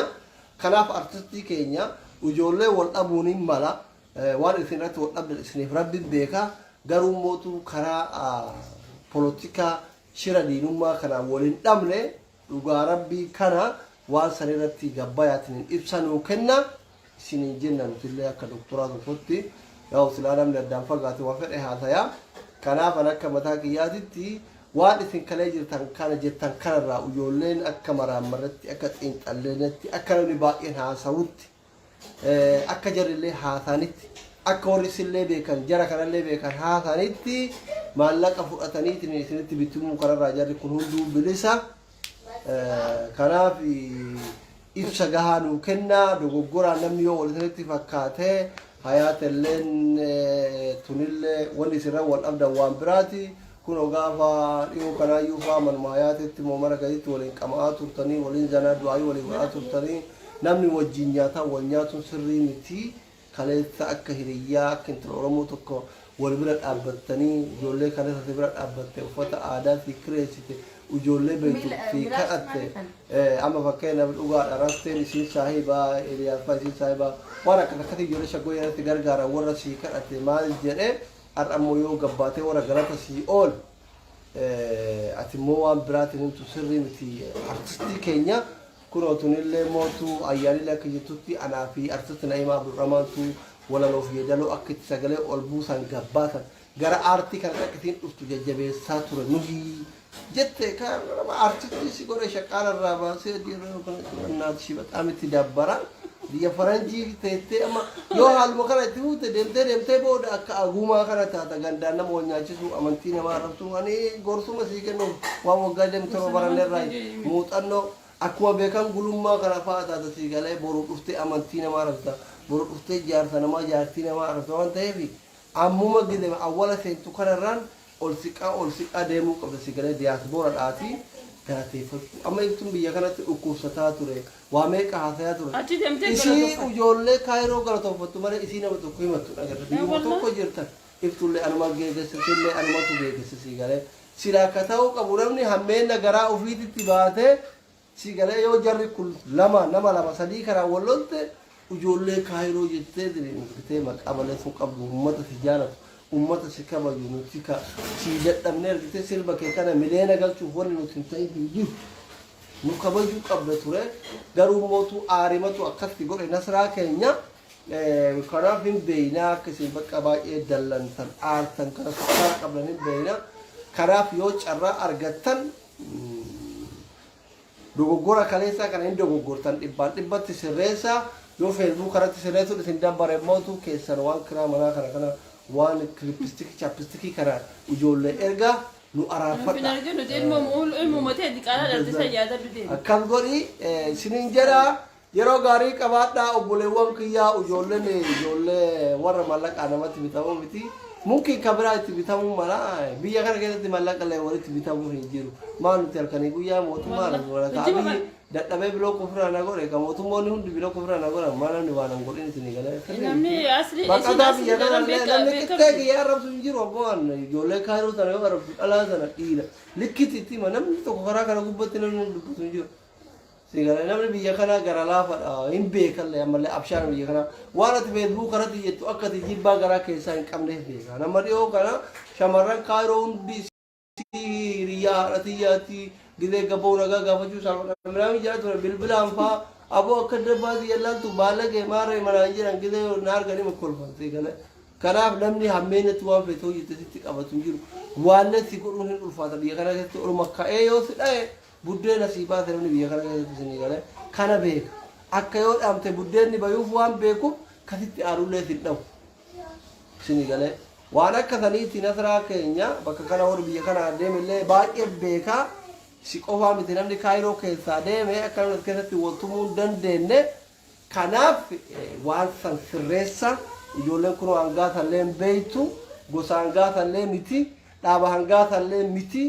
A: Kanaaf artistii keenya ijoollee wal dhabuun hin mala waan isin irratti wal dhabdan isiniif rabbi beeka garuu mootuu karaa polotikaa shira diinummaa kanaan wal hin dhabne dhugaa rabbii kana waan san irratti gabbayaatiin ibsa nuu kenna isiniin jenna nutillee akka doktoraa tokkotti yaa'u silaa namni addaan fagaate waan fedhe haasayaa. Kanaaf an akka mataa kiyyaatitti waan isin kalee jirtan kana jettan kanarraa ijoolleen akka maraammarratti akka xiinxalleenetti akka namni baay'een haasawutti akka jarrillee haasanitti akka warri isillee beekan jara kanallee beekan haasanitti maallaqa fudhataniitiin isinitti bitimuu kanarraa jarri kun hunduu bilisa. Kanaaf ibsa gahaa nuu kennaa dogoggoraan namni yoo wal isinitti fakkaate hayaatelleen tunillee wanni isinirra wal dhabdan waan biraati. Kunoo gaafa dhiyoo kanaayyuu faa manuma hayaatetti moo mana gaditti waliin qama'aa turtanii waliin zanaa du'aayii waliin godhaa turtanii namni wajjin nyaataa wal nyaatuun sirrii miti. Kaleessa akka hiriyyaa akka intala Oromoo tokko wal bira dhaabbattanii ijoollee kaleessa si bira dhaabbatte uffata aadaa si kireessite ijoollee beektu si kadhatte amma fakkeenyaaf dhugaadha rasteen isiin saahibaa Eeliyaas fa'aa isiin saahibaa waan akkas akkasii ijoollee shaggoo irratti gargaaran warra si kadhate maal jedhee har'a immoo yoo gabbaatee warra galata si ool ati immoo waan biraatiin himtu sirrii miti artistii keenya. Kunoo tunillee mootuu ayyaanillee akka jirtutti anaa fi artisti Na'imaa Abdurrahmaantu walaloof yeedaloo akka itti sagalee ol buusan gabbaasan gara aartii kanatti akka isiin dhuftu jajjabeessaa ture nuhi jette kan nama artistii si godhe shaqaala irraa baasee እናትሽ በጣም itti dabbara biyya faranjii teettee amma yoo haaluma kana itti fuute deemtee deemtee booda akka aguumaa kana taata gandaan nama wal nyaachisuu amantii namaa arrabsuu ani gorsuma sii kennuuf waan waggaa 27 baranneerraa muuxannoo akkuma beekan gulummaa kana fa'aa taata sii galee boru dhuftee amantii namaa arrabsa boru dhuftee jaarsa namaa jaartii namaa arrabsa waan ta'eef ammuma gide awwala seentu kanarraan ol siqaa deemuu qabda si galee diyaasboora dhaatii galateeffachuu amma ibsuun biyya kanatti dhukkubsataa ture waa meeqa haasayaa ture.
C: Achi deemtee
A: Isii
C: galatooffattu.
A: Ijoollee kaayiroo galatooffattu malee isii nama tokko himattu agarra. Biyyuma tokko jirtan. Iftullee anuma geegesse, sillee anumatu geegesse sii galee. Silaa ka ta'uu qabu namni hammeenna garaa ofiititti baatee sii galee yoo jarri kun lama nama lama sadii kanaan wal lolte ijoollee Kaayiroo jettee diriirtee maqaa balleessuu qabdu uummata si jaalatu uummata si kabaju nuti ka sii dadhabnee argitee sirba kee kana miliyoona galchuuf wanni nuti hin ta'in hin jiru. Nu kabajuu qabda ture garuu mootuu aarimatu akkatti godhe Nasraa keenya. Kanaaf hin beeynaa akka isin bakka baay'ee dallantan aartan kana sukkaara qabdan hin beeyna. Kanaaf yoo carraa argattan dogoggora kaleessaa kana hin dogoggortan dhibbaan dhibbatti sirreessaa yoo Facebook irratti sirreessuun isin dabbare mootu keessan waan kiraa manaa kana kana waan lipstickii chapstickii kana ijoollee ergaa nu
C: Nuuf hin
A: araarfadha.
C: arginu ilmuma ta'e diqaalaa dhalte san yaadadhu deemi.
A: Akkas godhi isiniin jedha. Yeroo gaarii qabaadhaa obboleewwan kiyyaa. Ijoolleen ijoollee warra mallaqaa namatti bitamuu miti. Mumkin kan biraa itti bitamuu mala biyya kana keessatti mallaqa illee walitti bitamuu hin jiru. Maal nuti halkanii guyyaa mootummaa biyyi dadhabee biloo kufraa na godhe ka mootummoonni hundi biloo kufraa na godhan maal namni waan hin godhin isinii galee.
C: Namni asli isin
A: Baqataa
C: asli
A: biyya kana
C: daran
A: illee namni qixxee
C: beekamti.
A: kiyya arrabsu hin jiru abboo ijoollee Kaayiroo sana yoo arrabsu dhalaa sana dhiira likkitti itti hima namni tokko karaa kana gubbatti namni dubbatu hin jiru. Sigala namni biyya kanaa gara laafadha hin beekallee ammallee abshaan biyya kanaa waan ati Facebook irratti jettu akka ati jibbaa garaa keessaa hin qabneef beeka. Nama dhiyoo kana shamarran Kaayiroo hundi hiriyaa haadha tiyyaatti gizee gaboo nagaa gaafachuu saalfadha. Minaamin jedha ture bilbilaan faa aboo akka dabbaati yallaaltu baalagee maarree manaan jedhan gizee na arganii kolfan sigala. Kanaaf namni hammeenatti waan feete hojjette sitti qabatu hin jiru. Waallee si godhuun hin ulfaata biyya kana keessatti oluma ka'ee yoo si dha'e buddeena sii baase namni biyya kana keessatti isinii galee kana beeka. Akka yoo dhaamte buddeenni bayuuf waan beekuuf kasitti aanullee sin dhabu. Isinii galee waan akka saniitti Nasraa keenya bakka kana warri biyya kana deemellee baay'ee beekaa. Si qofaa miti namni Kaayiroo keessaa deeme akka namni as keessatti waltumuu hin dandeenye. Kanaaf waan san sirreessa. Ijoolleen kun hangaasallee hin beektu, gosa hangaasallee miti, dhaaba hangaasallee miti.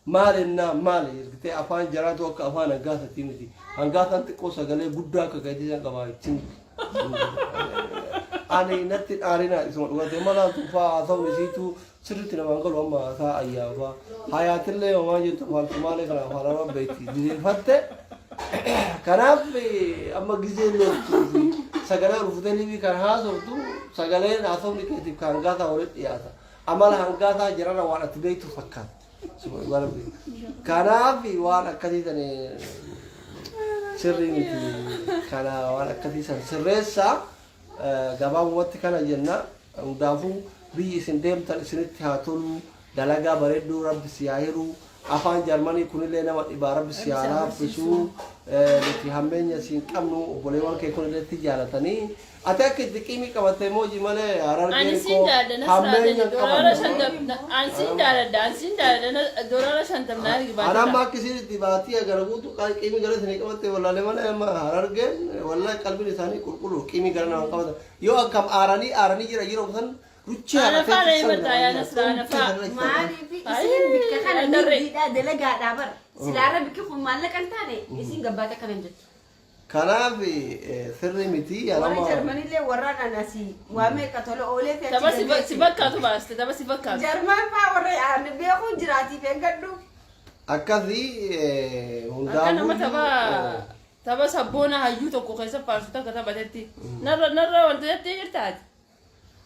A: Maal ennaa maali ergitee afaan jaraatu akka afaan hangaasatii miti. Hangaasaan xiqqoo sagalee guddaa akka keetii san qabaa ittiin. Ani natti dhaarinaa isuma dhugatee malaan tuufaa haasawni isiitu sirriitti namaan galu amma haasaa ayyaafaa. Hayaatillee homaa jirtu afaan Sumaalee kana afaan Arabaa beekti diriirfatte. Kanaaf amma gizee loltuu fi sagalee ol futee liivii kan haasoftu sagaleen haasofni keetiif kan hangaasaa walitti dhiyaata. Amala hangaasaa jararra waan ati beektu fakkaata. Kanaaf waan akkasii san sirrii miti. Kana waan akkasii san sirreessaa gabaabumatti kana jenna. Hundaafuu biyyi isin deemtan isinitti haa tolu. Dalagaa bareedduu Rabbi si haa hiru. Afaan Jarmanii kunillee nama dhibaa Rabbi si haa laaffisu. Nuti hammeenya si hin qabnu obboleewwan kee kunillee si jaalatanii. Ati akka itti qiimii qabatte mooji malee
C: Ani
A: Harargeen
C: siin
A: koo
C: jaaladha Nasraa
A: hammeenya hin
C: doolaara
A: qaban.
C: 50 ani siin jaaladha ani siin jaaladha doolaara 50 na ergi
A: Ana amma
C: baatita.
A: akka isiin itti baatii agara guutu qiimii gara isinii qabatte wallaalee malee amma Harargeen wallahi qalbiin isaanii qulqulluu qiimii gara namaan qabatan. Yoo akkam aaranii aaranii jira jira san ruchee
C: Ana
A: haratee
C: faa na
A: san
C: himataa yaa Nasraa ana faa.
B: Maaliif isin bikka kana nigdiidha dalagaadhaa bara. Silaarra bikki kun maallaqa hin taane isin gabbaate akkana hin jettu.
A: Kanaaf sirri miti.
B: Warri
A: Anama
B: Jarmanillee warraan an asii waa meeqa tola oolee fi
C: Tapha
B: achi
C: si fakkaatu baaste tapha si fakkaatu.
B: Jarman faa warra an beekuun jiraatiif eeggadhu.
A: Akkasii
C: Akka nama
A: hundaafuu
C: tapha tapha sabboona hayyuu tokko keessa faarsu takka taphatetti narra narra wanta jettee jirtaati.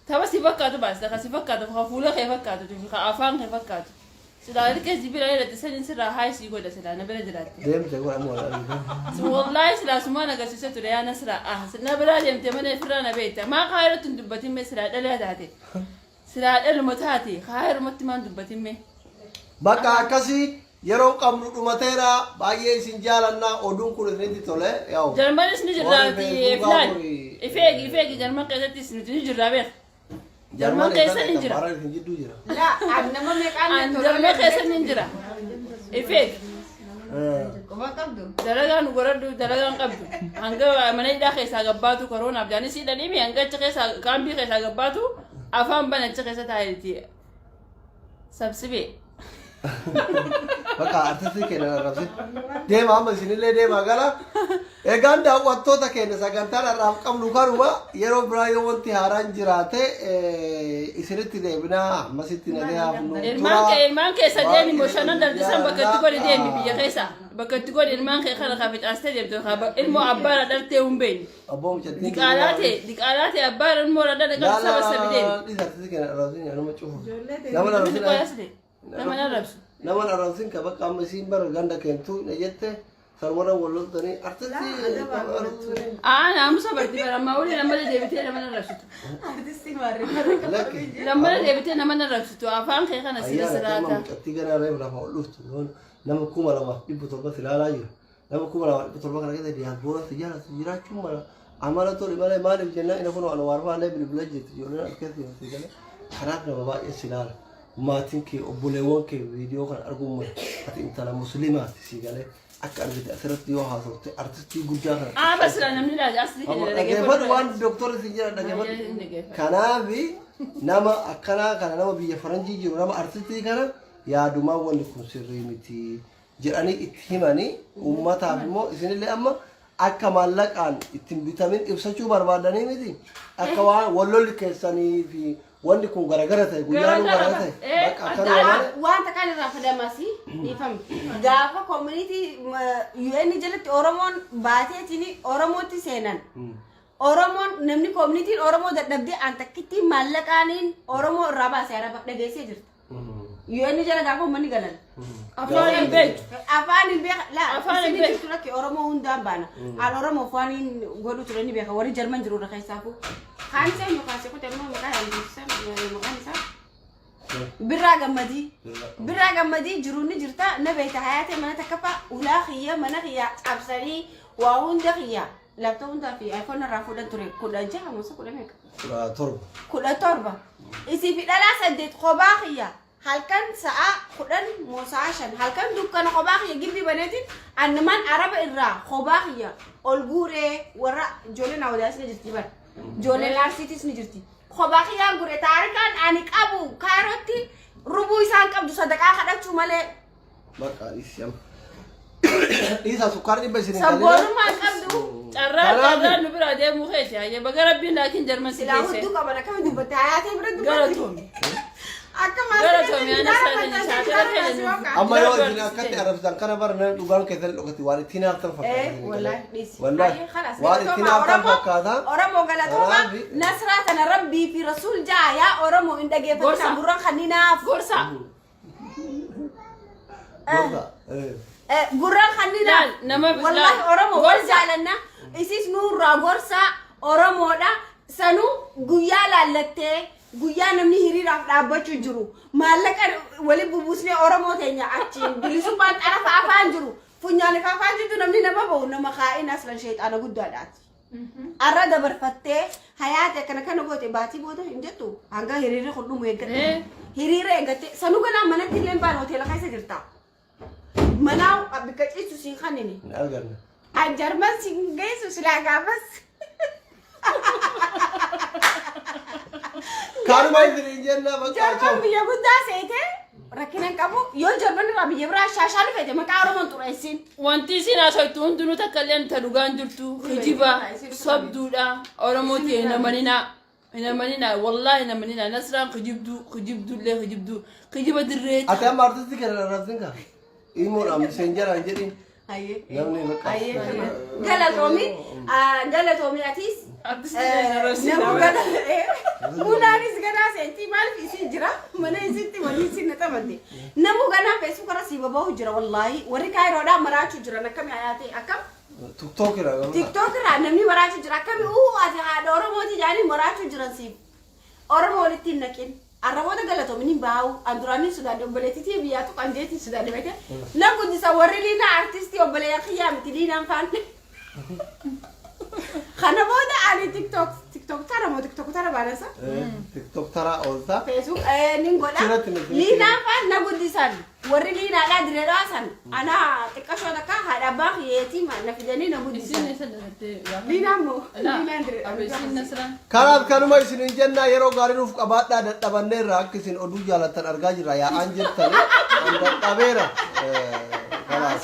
C: Tapha si fakkaatu baaste ka si fakkaatu ka fuula kee fakkaatu fi ka afaan kee fakkaatu. Silaa ilkee si bira jedhate saniin sirraa haa sii godha silaa na bira jiraatte.
A: Deemte godhamu wallaahi.
C: Wallaahi silaa sumaan agarsiisa ture yaa Nasraa ah na biraa deemte mana ofirraa na beekta maa kaayirootti hin dubbatin mee silaa dhalaa taate silaa dhaluma taate kaayirumatti maan dubbatin mee.
A: Bakka akkasii yeroo qabnu dhumateera baay'ee isin jaalannaa oduun kun isinitti tole yaa'u.
C: Jarmanis ni
A: Warri
C: jirraati
A: Feesbuukaa
C: filaan
A: kuni-
C: ifeegi ifeegi Jarman keessattis nuti ni jirraa beek. Jarman keessa ni jira.
A: Bara isin jidduu jira.
B: Laa an nama meeqaan
C: An Jarman keessa ni jira. Ifeegi
B: Quba qabdu.
C: Dalagaa nu godhadhu dalagaan qabdu hanga mana hidhaa keessaa gabbaatu koroonaaf jaanii si dhadhiimi hanga achi keessaa kaambii keessaa gabbaatu afaan bana achi keessa taa'eeti. Sabsibee.
A: Bakka artistii keenya arrabsin. Deema amma isinillee deema gala. Egaan daawwattoota keenya sagantaan har'aaf qabnu kanuma yeroo biraa yoo wanti haaraan jiraate isinitti deebinaa ammasitti nagayaaf nu
C: Ilmaan kee ilmaan keessa deemi
A: Waaqni
C: boshannan daldisan bakka itti godhi deemi biyya
A: jaalladha.
C: keessa. Bakka itti godhi ilmaan kee kana kan facaastee deemtu ilmoo abbaadha dhaltee hin beekne.
A: Abboo mucattiin
C: Diqaalaa ta'e diqaalaa ta'e abbaadha ilmoo dhala
A: Laa
C: kan
A: laa
C: saba sabi
A: laa
C: deemi.
A: dhiisa artistii keenya arrabsin anuma cufu.
D: Ijoollee ta'e.
A: Nama
C: Namni
A: arrabsin
C: qoyaas ta'e nama arrabsu.
A: Nama arrabsin ka bakka amma isiin bara ganda keentu na jette sarwara wal loltanii artistii
C: Aa naamusa barti bara ammaa olii lammalee deebitee nama arrabsitu.
D: Artistii maarree.
A: Lakki.
C: Lammalee deebitee nama arrabsitu afaan kee kana sira
A: Ayyaana tema
C: siraata.
A: mucattii ganaa reefu lafa ol dhuftu nama 2700 si ilaalaa jira. Nama 2700 kana keessa diyaaspoora si jaalatu jiraachuu mala. Amala tole malee maaliif jennaan inni kun waan waarfaallee bilbila jirti ijoolleen as keessa jirti galee kanaaf nama baay'ee si ilaala. Maatiin kee obboleewwan kee viidiyoo kana arguun mala ati intala musliimaati si galee akka argite asirratti yoo haasofte artistii guddaa kana.
C: Aa basira namni laata asli
A: Amma
C: keenya
A: dhaggeeffadhu waan doktorri si jedhan dhaggeeffadhu. Kanaafi nama akkanaa kana nama biyya faranjii jiru nama artistii kana yaadumaan wanni kun sirrii miti jedhanii itti himanii uummataaf immoo isinillee amma akka maallaqaan ittiin bitamin ibsachuu barbaadanii miti akka waan wallolli keessanii fi wanni kun garagara ta'e guyyaa nu
C: Garagara
A: garagara ta'e bakka akkanuma malee.
B: Wanta kan irraa fedhamasi dhiifame. Gaafa community UN jalatti Oromoon baateetiin Oromootti seenan. Oromoon namni communityn Oromoo dadhabdee an takkitti maallaqaaniin Oromoo irraa baasee araba dhageessee jirta. UN jala gaafa uummanni galan.
C: Afaan hin beektu.
B: Afaan hin beeka laa
C: Afaan hin
B: isin
C: beeku.
B: jirtu rakke Oromoo hundaan baana. An Oromoof waan hin godhu ture ni beeka warri Jarman jiru irra keessaafu. Kaan isaa eenyu kaasee kute immoo maqaa maqaan isaa. Birraa Gammadii. Birraa Gammadii jiruun ni jirta na beekta hayaatee mana takkaffaa ulaa kiyya mana kiyya cabsanii waa hunda kiyya laptop hundaa fi iPhone irraa fuudhan ture 16 musa kudha meeqa?
A: 17.
B: 17. Isii fi dhalaa saddeet kophaa kiyya halkan sa'a 10 moo sa'a 5 halkan dukkana kophaa kiyya gibbii baneetiin annumaan araba irraa kophaa kiyya ol guuree warra ijoolleen awwadaas ni jirti bara. Ijoolleen arsiitis ni jirti. Kophaa kiyyaan gure taarikaan ani qabu kaayirootti rubuu isaan qabdu sadaqaa kadhachuu malee.
A: Bakka dhiisi amma. Dhiisaa sukkaara dhibba isin hin galina.
B: Sabboonummaa hin qabdu.
C: Carraa
A: Kanaaf-
C: carraa nu biraa deemuu keeti hayyee baga rabbiin laakiin jarman si
B: Silaa
C: geesse.
B: hudduu qaban akkami dubbatte hayaatee bira dubbatti.
C: Galatoomi.
B: Akka
C: Galatoomi, ana saatiin shaakala keenya nuuf.
A: Amma yoo
C: Jira
A: isin akkatti arrabsitan kana bara namni dhugaan keessan dhokati waan ittiin haaftan fakkaata.
B: Eh, wallahi dhiisi.
A: Wallahi
B: Ayyee, khalas,
A: waan ittiin
B: galatooma.
A: haaftan
B: Oromoo-
A: fakkaata.
B: Oromoo galatooma.
A: Kanaaf-
B: Nasraa tana rabbii fi rasuul jaa yaa Oromoo hin dhageeffatina
C: Gorsa.
B: gurran kanninaaf.
C: Gorsa.
A: Gorsa. Eh.
B: Eh, gurran kanninaaf.
C: Laal, nama-
B: Wallahi
C: laal,
B: Oromoo wal
C: gorsa.
B: jaalanna. Isis nurraa gorsa Oromoodha. Sanuu guyyaa laallattee guyyaa namni hiriiraaf dhaabbachuu jiru. Maallaqa wali bubuusnee Oromoo teenya achiin bilisummaan xarafa afaan jiru. Funyaan afaan jirtu namni nama bahu nama kaa'in aslan sheexaana guddaadhaati. Arra dabarfattee hayaate akkana kana goote baatii booda hin jettu hanga hiriirri kun dhumu eeggatte. Hiriira eeggatte sanuu ganaa manatti illee hin baane hoteela keessa jirta. Manaa bikka ciisu siin kanini.
A: Hin arganne.
B: An Jarman siin geessu silaa gaafas.
A: Kanuma isin jenna bakka
B: Jarman biyya guddaa seete rakkina hin qabu yoo Jarman irraa biyya biraa shaashaa dhufeete maqaa Oromoon xureessin.
C: Wanti isin haasoftu hundinuu takka illee ta dhugaan jirtu kijiba sobduudha Oromootti hin amaninaa hin amaninaa wallaahi hin amaninaa Nasraan kijibduu kijibduullee kijibduu kijiba dirree
A: Ati amma artistii kana arrabsin kaa. Imoodhaan miseenjaraan jedhin.
B: Hayyee.
A: Namni bakka.
B: Hayyee. Galatoomi. Galatoomi atis.
C: Artistii keenya arrabsin.
B: Nama gala. Munaanis ganaa seentii maaliif isii jira mana isitti walii isin na xamadde. Namu ganaa feesbuuk irra sii baba'u jira wallaahi warri kaayiroodhaa maraachuu jiran akkami hayaatee akkam
A: Tiktook irraa garuu.
B: tiktook irraa namni maraachuu jira akkami uu ati haadha oromooti jedhanii maraachuu jiran siif. Oromoo walitti hin naqin. Arraboota galatoomin hin baa'u. An duraan hin sodaadhe obboleettitii biyyaa tuqan jeetiin sodaadhe beekte. Na guddisa warri liinaa artistii obboleeyyan kiyyaa miti liinaan faan. Kana booda ani tiktok tiktok tara moo tiktok tara baanasa?
A: Tiktok taraa oolta.
B: Facebook nin godha.
A: Sirratti miti.
B: Liinaan faan na guddisan. Warri liinaadhaa diree dhawaasan. Ana xiqqashoo takka haadha abbaa kiyyeetii na fidanii na guddisan.
C: Isin isa dabattee gaafa.
B: Liinaan moo?
C: Laa,
B: Liinaan diree
C: abe isin Nasraan.
A: Kanaaf kanuma isinin jennaa yeroo gaarii nuuf qabaadhaa dadhabanneerra akka isin oduu jaalattan argaa jirra yaa'aan jirtani. An dadhabeera. Kanaaf.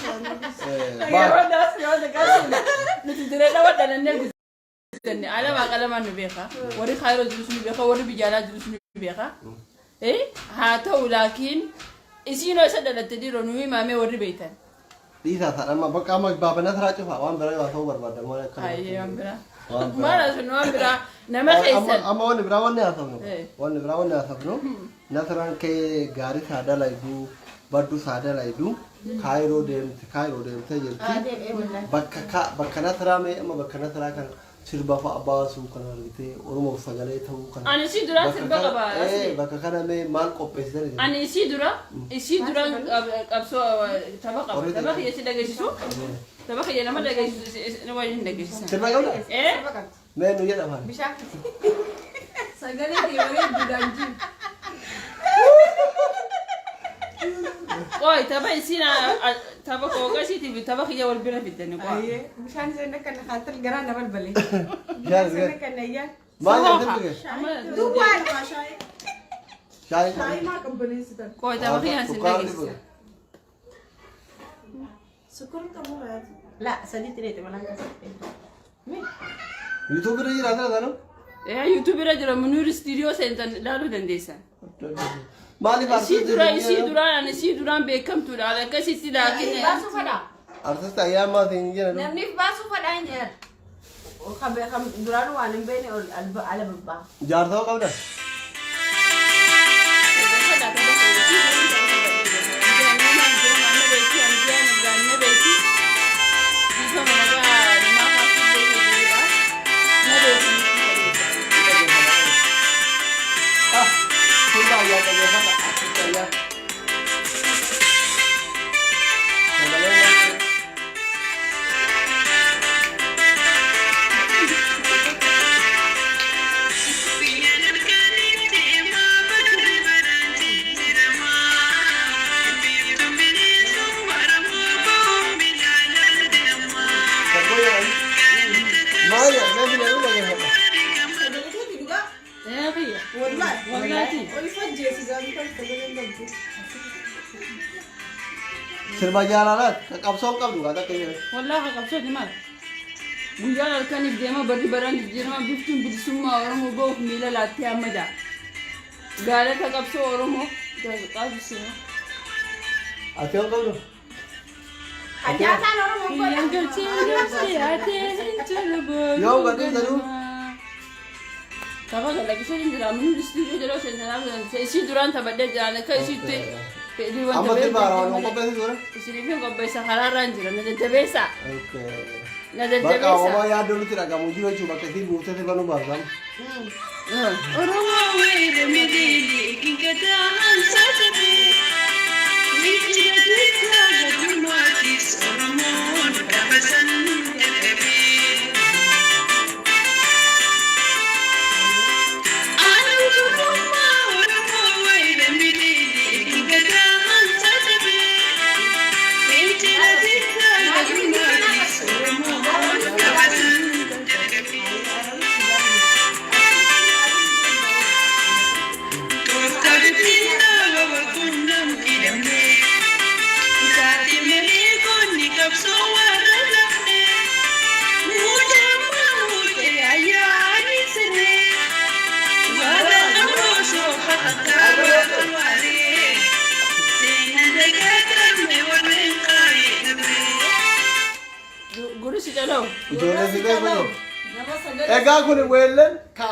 C: Yeroo daas yoo dhaqaasuun nuti diree dhawa dhalannee guddannee alamaa qalamaan nu beeka. Warri Kaayiroo jirus nu beeka, warri biyya alaa jirus nu beeka. Haa ta'u laakiin isiinoo isa dhalatte dhiiroo nu himaamee warri beektan.
A: Dhiisaa sana amma bakka amma baaba Nasraa cufa waan biraa yoo haasa'uu barbaadda maal akka.
C: Ayyee waan biraa.
A: Waan biraa.
C: Maal haasofnu waan biraa nama keessan.
A: Amma wanni biraa wanni haasofnu. Wanni biraa wanni haasofnu Nasraan kee gaarii saa dalaydu baddu saa dalaydu Kaayiroo deemte Kaayiroo deemtee jirti. Bakka ka bakka Nasraa mee amma bakka Nasraa kana sirba fa'a baasuu kana argitee Oromoof sagalee ta'uu kana.
C: Ani isii duraan
A: Bakka
C: sirba
A: kana-
C: qaba, asli.
A: Bakka kana mee maal qopheessitan isin?
C: Ani isii duraan qabsoo tapha qaba.
A: Horii
C: Tapha
A: ta'e.
C: kiyya si dhageessisu. Tapha kiyya nama dhageessisu waliin dhageessisan.
A: Sirba qabda?
C: Eh?
A: Mee nu jedha afaan.
D: Bishaan.
B: Sagalee kee bareedduudhaan jiru.
C: Qoy tapha isiin tapha qooqasiitiif tapha kiyya wal bira fiddani qoy.
D: Ayyee bishaan isheen akka na kaatal garaa na balbale.
A: Bishaan
D: Isheen akka na iyyaan.
A: Maal jedha sirbi kee?
D: Duwwaan.
A: Shaayii.
D: Shaayii maa qabbaneessitan?
C: Qoy tapha kiyyaan sin
A: Sukkaara
C: dhageessisa.
A: dhibu.
D: Sukkuun qabu maati.
B: La sadiitti dheete malaan kasatti.
A: YouTube irra jira sana sana.
C: YouTube irra jira Munir Studio seentan ilaaluu dandeessan.
A: Maaliif
C: Isii
A: artistii
C: dura isii duraan ani isii duraan beekamtuudha akkasitti laakiin.
B: Baasuu fadhaa.
A: Artist ayyaan maal siin jedhan?
B: Namni baasuu fadhaa hin jedhan. Kan duraan waan hin beekne ol ala babbaa.
A: Jaarsaa qabda? Ah, sirba ayyaa dhaggeeffadha. Artist ayyaa. Sagalee maal? Maal jedha? Mee filee dhaggeeffadha.
D: Sagalee keeti dhugaa. Wallahi. Ol fajjeessi gaarii kan sagaleen qabdu.
A: Sirba jaalalaati. Kan qabsoo hin qabdu kan akka jedhan.
C: Wallaahi qabsooti maal? Guyyaan halkaniif deema barri baraan jijjiirama biftuun bilisummaa Oromoo ba'uuf miila laattee amma ja'a. Gaalata qabsoo Oromoo gaazexaa
A: Ati yoo qabdu?
B: Kan nyaataan Oromoo
C: Biyyaan galchee galchee haatee hin jiru boru.
A: Yoo gadhii jedhu?
C: Tapha galakkisee hin jira. Mun istuudiyoo jedhoo seensanaa isii duraan taphadhee jiraan akka isiitti fedhii wanta
A: Amma sirba haaraa waan qopheessu ture?
C: Isiniif hin qopheessa karaarraan jira. Na jajjabeessa. Na
A: Bakka
C: jajjabeessa.
A: homaa yaaddoo nutti dhagamu jiru jechuudha. Bakka isiin buuftee sirba nu baasam.
C: Oromoo weerra miidhagee kinkataa sasabe. Michila xiqqaa gadumaatis Oromoon kabajan dadhabee. Aannan turummaa Oromoo weerra miidhagee kinkataa sasabe. Michila xiqqaa gadumaatis Oromoon kabajan dadhabee. Tooftaa bittinnaa wabaquunnamti damee. Taate malee goonni qabsoo warra lafnee. Muudammaa muudee ayyaani siree. Warra ammoo fakkaata waaree. Seenaan dagaagame warreen qaayee dabree. Gurri si dhalawu.
A: Ijoollee si beeku.
D: Nama sagalee.
A: Egaa kun weelleen ka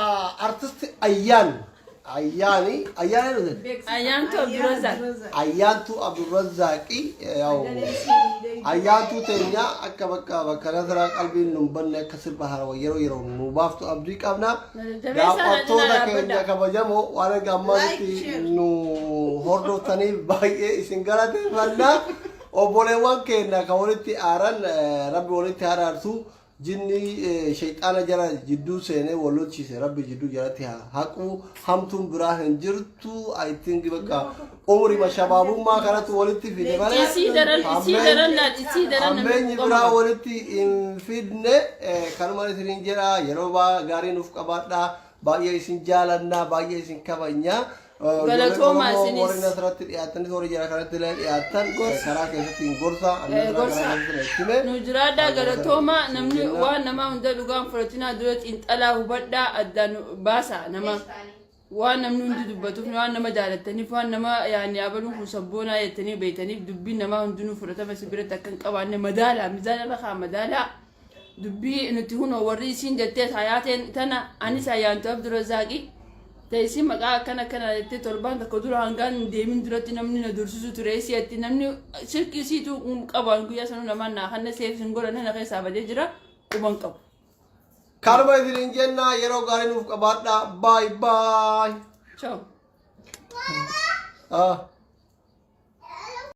A: artisti Ayyaan. Ayyaani. Ayyaan eenyu jedhe?
C: Ayyaantu Abdurrazaaq.
A: Ayyaantu Abdurrazaaqi. Yaa'u Ayyaantuu teenya akka bakka bakka Nasraa qalbiin nu hin banne akka sirba haarawaa yeroo yeroo nu baaftu abdii qabna. Daawwattoota keenya kabajamoo waan erga ammaatti nu hordoftaniif baay'ee isin galateeffanna. Obboleewwan keenya kan walitti aaran Rabbi walitti araarsu. Jinni shayxaana jara jidduu seenee wal lolchiise Rabbi jidduu jaratti haa haqu. Hamtuun biraa hin jirtu. I think bakka umrima shabaabummaa kanatti walitti fide malee
C: Isii daran isii daran laal isii daran namni
A: hammeenyi biraa walitti hin fidne. Kanuma isiniin jedha yeroo gaarii nuuf qabaadha. Baay'ee isin jaalannaa, baay'ee isin kabajnaa.
C: Galatoomaa isinis.
A: Warri asirratti dhiyaatanis warri jara kanatti illee dhiyaatan karaa keessatti hin gorsa. Anni
C: Eh,
A: karaa
C: gorsa.
A: keessatti hime.
C: Nu jiraadhaa, galatoomaa. Namni waan namaa hunda dhugaan fudhatinaa, dura xiinxalaa hubadhaa, addaan baasa nama. Waan namni hundi dubbatuuf, waan nama jaalattaniif, waan nama yaani abaluun kun sabboonaa jettanii beektaniif dubbiin namaa hundinuu fudhatama si biratti akka hin qabaanne madaalaa, mizaana irra kaa madaalaa. Dubbii nuti hunoo warri isiin jettee hayaateen tana anis Ayyaantu Abdurazaaqi ta'e isiin maqaa akkana akkana jettee torbaan tokko dura hangaan hin deemin duratti namni na dursisu ture isi'atti namni silkii isiitu qabu guyyaa sanuu namaan naa kanna seef hin godhan na keessaa badee jira quban qabu.
A: Kanuma isiniin jenna, yeroo gaarii nuuf qabaadhaa. Bye bye.
C: Ciao.
A: Ah.